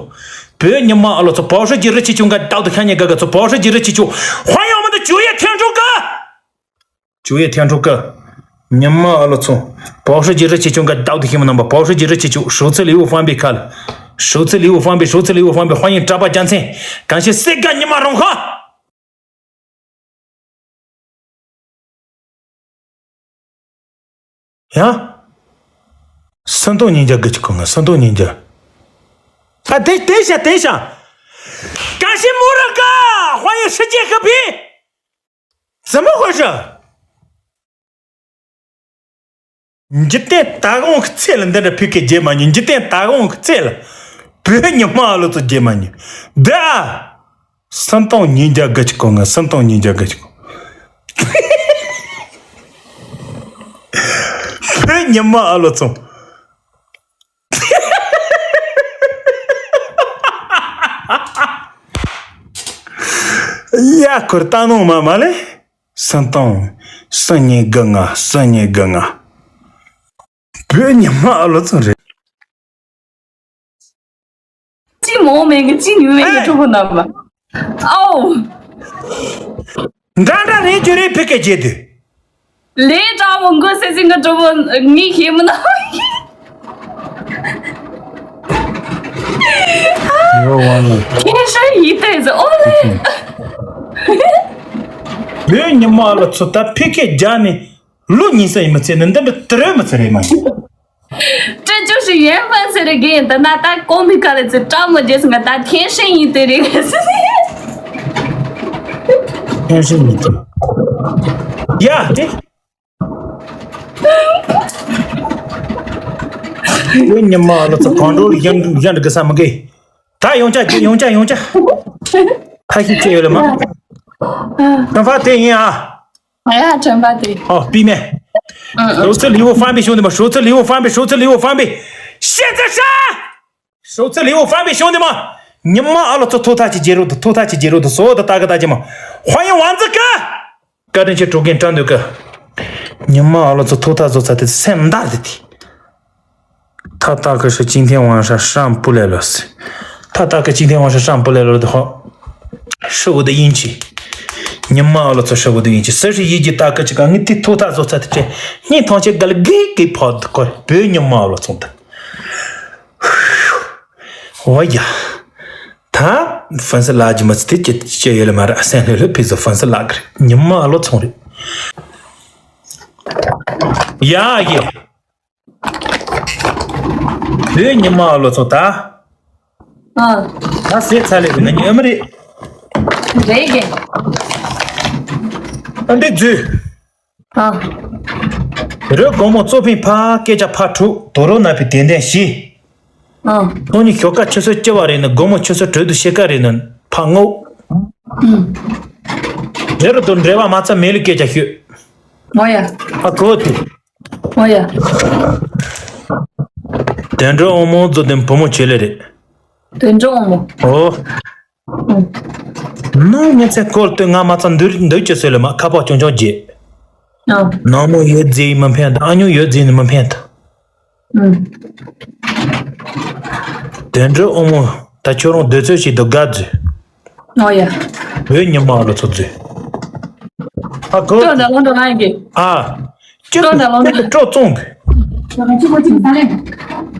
བོད་ཉི་མ་ཨ་ལོ་ཚོ་བའོ་ཧྲི་ཇི་རི་ཆི་ཆུང་ག་བདག་ཏུ་ཤ་ཉེ་དགའ་དགའ་ཚོ་བའོ་ཧྲི་ཇི་རི་ཆི་ཆུང་ཧ་ཡང་མ་འདི་ཇུ་ཡེ་ཐེན་ཀྲུང་ག་ཇུ་ཡེ་ཐེན་ཀྲུང་ག་ཉི་མ་ཨ་ལོ་ཚོ། བའོ་ཧྲི་ཇི་རི་ཆི་ཆུང་ག་བདག་ཏུ་ཤི་མ་ནམ་པ་བའོ་ཧྲི་ཇི་རི་ཆི་ཆུང་ཧྲུའུ་ཙི་ལེའུ་ཧྥང་པེ་ཁ་ལ། ཧྲུའུ་ཙི་ལེའུ་ཧྥང་པེ་ཧྲུའུ་ཙི་ལེའུ་ཧྥང་པེ་ཧ་ཡིན་གྲྭ་པ་རྒྱ་མཚན། གང་ཤེས་སེ་ག་ཉི་མ་རང་ཧ། ཡ། སུན་ཏོང་ཉིན་རྒྱ་དགུ་གཅིག་གོ་ང་སུན་ཏོང་ཉིན་རྒྱ། ཨ་དེ་དེ་ཤ་དེ་ཤ། ག་ཤི་མོ་ར་ཀ་ཧ་ཡི་ཧྲི་ཅེ་ཁ་ཕི། ཛི་མོ་ཧོ་ཧྲི། འཇིག་རྟེན་ད་གོང་གི་ཚེ་ལ་འདི་འདྲ་ཕི་ཁེ་རྗེས་མ་ཉུ་འཇིག་རྟེན་ད་གོང་གི་ཚེ་ལ། བོད་ཉི་མ་ལོ་ཚོ་རྗེས་མ་ཉུ། འདི་ཨ། སུམ་སྟོང་ཉིས་བརྒྱ་དགུ་གཅིག་གོ་ང་སུམ་སྟོང་ཉིས་བརྒྱ་དགུ་གཅིག་གོ། བོད་ཉི་མ་ཨ་ལོ་ཚོ། ཡ་ཁོར་ལྟ་ནོ་མ་མ་ལེ། སུམ་སྟོང་། སུམ་གཉིས་དགུ་ལྔ་སུམ་གཉིས་དགུ་ལྔ། བོད་ཉི་མ་ཨ་ལོ་ཚོ་རེད། ཅི་མོ་མེད་གི་ཅི་ཉུ་མེད་གི་ཨེ། ཕྲུ་གུ་རྣམ་པ། ཨའོ། འདྲ་འདྲ་རེད་རྒྱུ་རེད་ཕི་ཀེ་རྗེས་དུས། ལས་དྲག་པོ་མགོ་སེ་སེ་གི་གྲོགས་པོ་ངས་ཤེས་མི་འདུག་ཡོ་ཝང་ལ། ཁྱེད་ཧྲ་ཡི་ཏེ་ཟེ་ཨོ་ལེ། བོད་ཉི་མ་ལ་ཚོ་ད་ཕི་ཀེ་རྒྱ་ནི། ལོ་ཉིས་སྟོང་ཡིན་མི་ཚེ་ནི་འདི་འདྲ་དུ་རོལ་མི་ཚེ་རེད་མ་ཡིན། སྤྲོ་ཆོག་ཞིག་ཡོན་ཧྥན་ཟེར་རེ་གི་ད་ན་ད་གོང་མི་ཁ་ལ་ཚེ་སྤྲང་མོ་རྗེས་སུ་ང་ད་ཐེན་ཧྲིན་ཡིན་དེ་རེད། ཐེན་ཧྲིན་ཡིན་དེ། ཡ་དེ། ཡོད་ཉི་མ་ལ་ཚོ་གང་འགྲོ་ཡང་ཡང་འགྲིག་གི་ས་མི་གི། ད་ཡོང་ཆ་ཡོང་ཆ་ཡོང་ཆ། ཕ་ཤི་ཅེ་ཡོད་ལ་མ། ཁྲོན་པ་དེ་ཡིན་ཨ། ཨ་ཡ་ཁྲོན་པ་དེ། ཨོ་པི་མེ། ཧྲོ་ཚི་ལི་བོ་ཧྥང་པི་ཤོང་དེ་མ་ཧྲོ་ཚི་ལི་བོ་ཧྥང་པི་ཧྲོ་ཚི་ལི་བོ་ཧྥང་པི། ཤེ་ཚ་ཧྲ། ཧྲོ་ཚི་ལི་བོ་ཧྥང་པི་ཤོང་དེ་མ། ཉི་མ་ཨ་ལོ་ཚོ་ཐོག་ཐག་ཅིག་རྒྱལ་རོགས་དུ་ཐོག་ཐག་ཅིག་རྒྱལ་རོགས་དུ་སོ་དུ་ཏ་ཀ་ཏ་ཅི་མ། ཧ་ཡང་ཝང་ཙི་ཀ། བཀའ་དྲིན་ཆེ་གྲོགས་རྒན་བཀྲ་འདོད་ཀ། ཉི་མ་ཨ་ལོ་ཚོ་ཐོག་ཐག་བཟོ་ཚ་དེ་སེམས་འདར་དེ་དེ། ཐ་ཐ་ཁ་ཧྲི་ཅིན་ཐེན་ཝང་ཧྲ་ཧྲམ་པུ་ལེ་ལོ་སི། ཐ་ཐ་ཁ་ཅིན་ཐེན་ཝང་ཧྲ་ཧྲམ་པུ་ལེ་ལོ་དེ་ཧོ། ཧྲི་བོ་དེ་ཡིན་ཅི། ཉི་མ་ཨ་ལོ་ཚོ་ཧྲི་བོ་དེ་ཡིན་ཅི་སི་ཧྲི་ཡི་ཇི་ཏ་ཁ་ཅི་ཀ་ངི་དེ་ཐོག་ཐག་བཟོ་ཚ་དེ་ཁྲེ། སྙིང་ཐང་ཆེ་གལ་གི་གི་ཕོ་དེ་ཀོ་བོད་ཉི་མ་ཨ་ལོ་ཚོ་དེ། ཝ་ཡ། ད་ཧྥན་སི་ལ་ཇི་མ་ཚི་དེ་ཅི་ཅི་ཡོད་ལ་མ་ར་སེན་ལྷོད་ལྷོད་ཕི་ཟོ་ཧྥན་སི་ལ་གི་རེད་ཉི་མ་ཨ་ལོ་ཚོང་རེད། ཡ་ཡེ། བོད་ཉི་མ་ཨ་ལོ་ཚོ་ད། ཨ། ད་ཟེ་ཚ་ལེ་གི་ན་ཉི་ཨ་མི་རེད། རེད་གི། ཨ་འདི་རྫུས། ཨ། རོས་དགོང་མོ་གཙོ་ཕིང་ཕ་སྐད་ཆ་ཕ་དྲུག་དོ་རོ་ན་ཕི་དན་དན་བཞི། ཨ། ཁོང་གཉིས་ཞོགས་ཀ་ཆུ་ཚོད་བཅུ་བ་རེད་ན་དགོང་མོ་ཆུ་ཚོད་དྲུག་ཏུ་ཤེལ་ཀ་རེད་ན་ཕ་ངོ་། རེ་རུ་དུ་འབྲེལ་བ་མ་ཚ་མེད་ལུ་སྐད་ཆ་ཤོད། ཨོ་ཡ། ཨ་གོ་དུ། ཨོ་ཡ། དོན་གྲུབ་དབང་མོ་རྫོགས་དེ་བུ་མོ་ཆེ་ལེ་རེད། དོན་གྲུབ་དབང་མོ། ཨོ། ནང་ངས་ཚེ་སྐོར་དུ་ང་མ་ཚང་འདུར་འདུར་གྱི་སོས་ལ་མ་ཁ་པག་ཅུང་ཅུང་རྒྱས། ཨ། ནང་མོ་ཡོད་རྫས་མི་ཕན་ད་ཨ་ཉུ་ཡོད་རྫས་ནི་མི་ཕན་ད། ཨུམ། དོན་གྲུབ་དབང་མོ་ད་ཁྱོད་རང་སྡོད་ཚོད་ཞིག་ཏུ་དགའ་རྫུས། ཨོ་ཡ། བོད་ཉི་མ་ལ་ཚོ་རྫུས། ཨ་ཁོ། ཅོ་འདྲ་ལོང་འདྲ་ལ་ཡིན་གི། ཨ། ཅོ་འདྲ་ལོང་འདྲ། ཅོ་ཙོང་གི།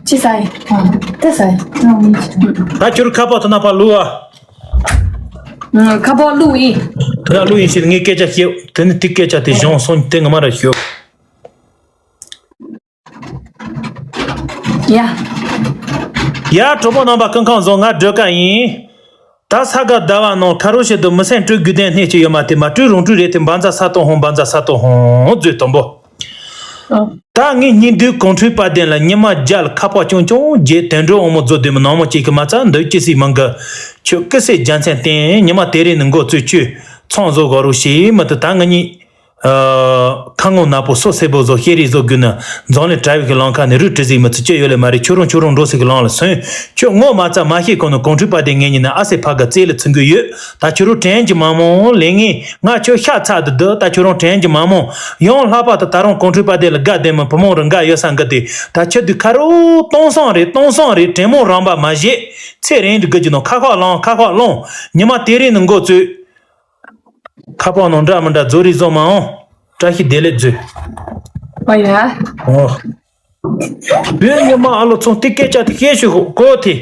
ཅི་ས་ཡིན། ད་ས་ཡིན། ད་ཁྱོད་ཁ་པག་ཐོག་ན་ཕ་ལུ་ཨ། ཁ་པག་ལུ་ཡིན། ད་ལུ་ཡིན་ཞེས་ངས་སྐད་ཆ་བཤད་དེ་ནི་དེ་སྐད་ཆ་དེ་གཞུང་སོང་དེ་ངོ་མ་ར་ཞོག་ཡ། ཡ། གྲོགས་པོ་རྣམ་པ་སྐུ་ཁམས་བཟང་། ང་སྒྲོལ་དཀར་ཡིན། ད་ས་ག་ཟླ་བ་ནང་ཁ་རོ་ཞིག་ཏུ་མི་སེམས་སྤྲུལ་དགོས་དོན་སྣེ་གཅིག་ཡོད་མ་དེ་མ་སྤྲུལ་རང་སྤྲུལ་རེད་དེ་འབའ་འཛའ་ས་ཏོ་ཧོང་འབའ་འཛའ་ས་ཏོ་ཧོང་མཛོད་དུམ་བུ། ད་ངས་ཉིན་དུས་གོང་ཁྲོས་པ་དན་ལ་ཉི་མ་བརྒྱ་ལ་ཁ་པག་ཅུང་ཅུང་རྒྱས་དོན་གྲུབ་དབང་མོ་རྫོགས་དུས་མི་ནང་མོ་གཅིག་གི་མ་རྩ་འདོད་ཅི་སྲིད་མང་གི། ཁྱོད་སྐུ་སྲས་རྒྱལ་མཚན་བསྟན་ཉི་མ་དེ་རིང་ནི་འགོ་བཙུགས་ཁྱོད་ཚང་བཟོ་དགོ་རུ་ཞེས་མི་དུ་ད་ང་གཉིས། ཁ་ངོ་ནག་པོ་སོ་སེར་པོ་བཟོ་ཤེས་རིག་བཟོ་དགོས་ན་འཛམ་གླིང་དྲ་བའི་གི་ལམ་ཁ་ནས་རུ་བྲི་ཟིག་མི་ཚུ་སྐྱོ་ཡོད་ལེ་མ་རེད། ཁྱོད་རང་ཁྱོད་རང་འགྲོ་སྲིད་གི་ལམ་ལ་སོན། ཁྱོད་ངོ་མ་རྩ་མ་ཤེས་གོ་ནོ་གོང་ཁྲོས་པ་དེ་ངེད་གཉིས་ནི་ཨ་སེ་ཕ་ག་རྩེ་ལ་ཚུན་གི་ཡོད། ད་ཁྱོད་རང་དྲན་གྱི་མ་མོ་ལེ་ངེ་ང་ཁྱོད་ཤ་ཚ་དུ་དུ་ད་ཁྱོད་རང་དྲན་གྱི་མ་མོ། ཡང་ལྷག་པ་དུ་ད་རུང་གོང་ཁྲོས་པ་དེ་ལ་དགའ་བདེ་མོ་བུ་མོ་རུ་འགའ་ཡོད་ས་འགི་དེ་ད་ཁྱོད་དུས་ཁ་རོ་སྟོང་སང་རེད་སྟོང་སང་རེད་དྲན་མོ་རང་པ་མ་བཞེས། ཚེ་རིང་དུ་དགུ་གྱི་ནོ་ཁ་ཁ་ལོང་ཁ་ཁ་ལོང་ཉི་མ་དེ་རིང་ནི་འགོ་བཙུགས། ཁ་པག་ནང་འདྲ་མི་འདྲ་རྫོ་རི་བཟོ་མ་འོང་། བཀྲ་ཤིས་བདེ་ལེགས་མཛོད། ཨོ་ཡ། ཨོ། བོད་ཉི་མ་ཨ་ལོ་ཚོང་དེ་སྐད་ཆ་དེ་བཤད་ཤོག་གོ་དེ།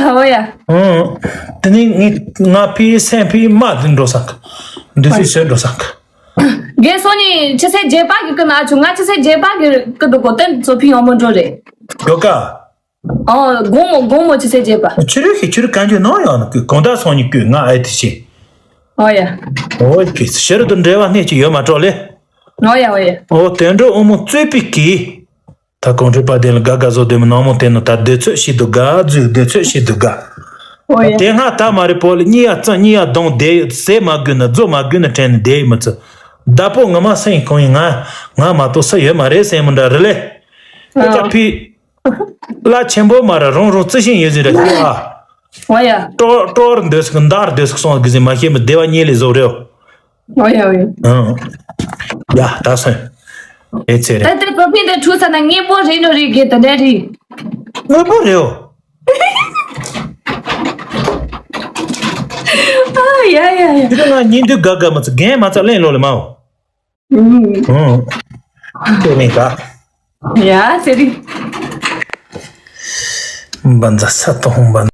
ཨོ་ཡ། ཨང་། དེ་ནས་ངས་ང་ཕི་སེམས་ཕི་མ་འདི་འགྲོ་ས་ག་འདི་སུས་བཟོས་འགྲོ་ས་ག་རྒན་སོ་ནི་ཆི་སེ་རྗེས་པ་གི་ཀི་ན་ཆུ་ང་ཆི་སེ་རྗེས་པ་གི་ཀི་འདུག་གོ་ཏན་ཚོ་ཕི་ཡོང་མོ་འགྲོ་རེད། ཡོད་ཀ་ཨོ། དགོང་མོ་དགོང་མོ་ཆི་སེ་བྱེད་པ། ཕྱི་རོལ་གྱི་ཕྱི་རོལ་གང་ཅི་ནང་ཡང་ནི་གོང་དག་སོང་ཉིད་ཀྱི་ང་ཨེ་ཐི་ཤེས། ཨོ་ཡ། ཨོ་ཡ་གི་ཕྱི་རོལ་དུ་འབྲེལ་བ་སྣེ་གཅིག་ཡོད་མ་གྲོགས་ལེ། ཨོ་ཡ་ཨོ་ཡ། ཨོ་དོན་འགྲུབ་དབང་མོ་རྩོད་པའི་གི། ད་གོང་ཁྲོས་པ་དེ་ལ་དགའ་དགའ་བཟོ་དེ་མི་ནང་མོ་དེ་ནི་ད་སྡོད་ཚོད་ཤིག་ཏུ་དགའ་རྫུས་སྡོད་ཚོད་ཤིག་ཏུ་དགའ། ཨོ་ཡ། དེ་སྔ་ད་མ་རེད་པོ་ལ་གཉིད་ཡ་རྩང་གཉིད་ཡ་གདོང་བསྡད་ཟས་མ་དགོས་ན་རྫོ་མ་དགོས་ན་དྲན་ནས་བསྡད་ཡི་མི་ཚུ། བདག་པོ་ངོ་མ་སེང་གང་ཡིན་ང་ང་མ་གཏོགས་ས་ཡོད་མ་རེད་སེང་མི་འདྲ་རི་ལེ། ཨོ་ཡ། ཨོ་ཡ་ཕི། བླ་ཆེན་པོ་མ་ར་རང་རང་རྩི་ཤིང་ཡོད་ཟིན་ར་ཤི་ཨ། ཨོ་ཡ། ཀྲོར་ཀྲོར་འདོད་སོགས་མདར་འདོད་སོགས་སོང་གི་ཟིན་མ་ཤེས་མི་བདེ་བ་ཉེ་ལས་བཟོ་རེའོ། ཨོ་ཡ་ཨོ་ཡ། ཨང་། ཡ་ད་སོན། ཨེ་ཚེ་རེད། ད་ལྟ་བོད་པའི་འདི་འཁྲུག་ས་ན་དངོས་པོ་རེད་ནོ་རེད་གི་ད་འདྲ་རེད། དངོས་པོ་རེའོ། ཨ་ཡ་ཡ་ཡ། དེ་ང་ཉིན་དུས་དགའ་དགའ་མ་ཚོ་རྒན་མ་ཚོ་གླེང་ལོ་ལེ་མའོ། ཨུམ། ཨུམ། དེ་མིན་ད། ཡ་ཟེར་རི། འབའ་འཛའ་ས་ཏོ་ཧོང་འབའ།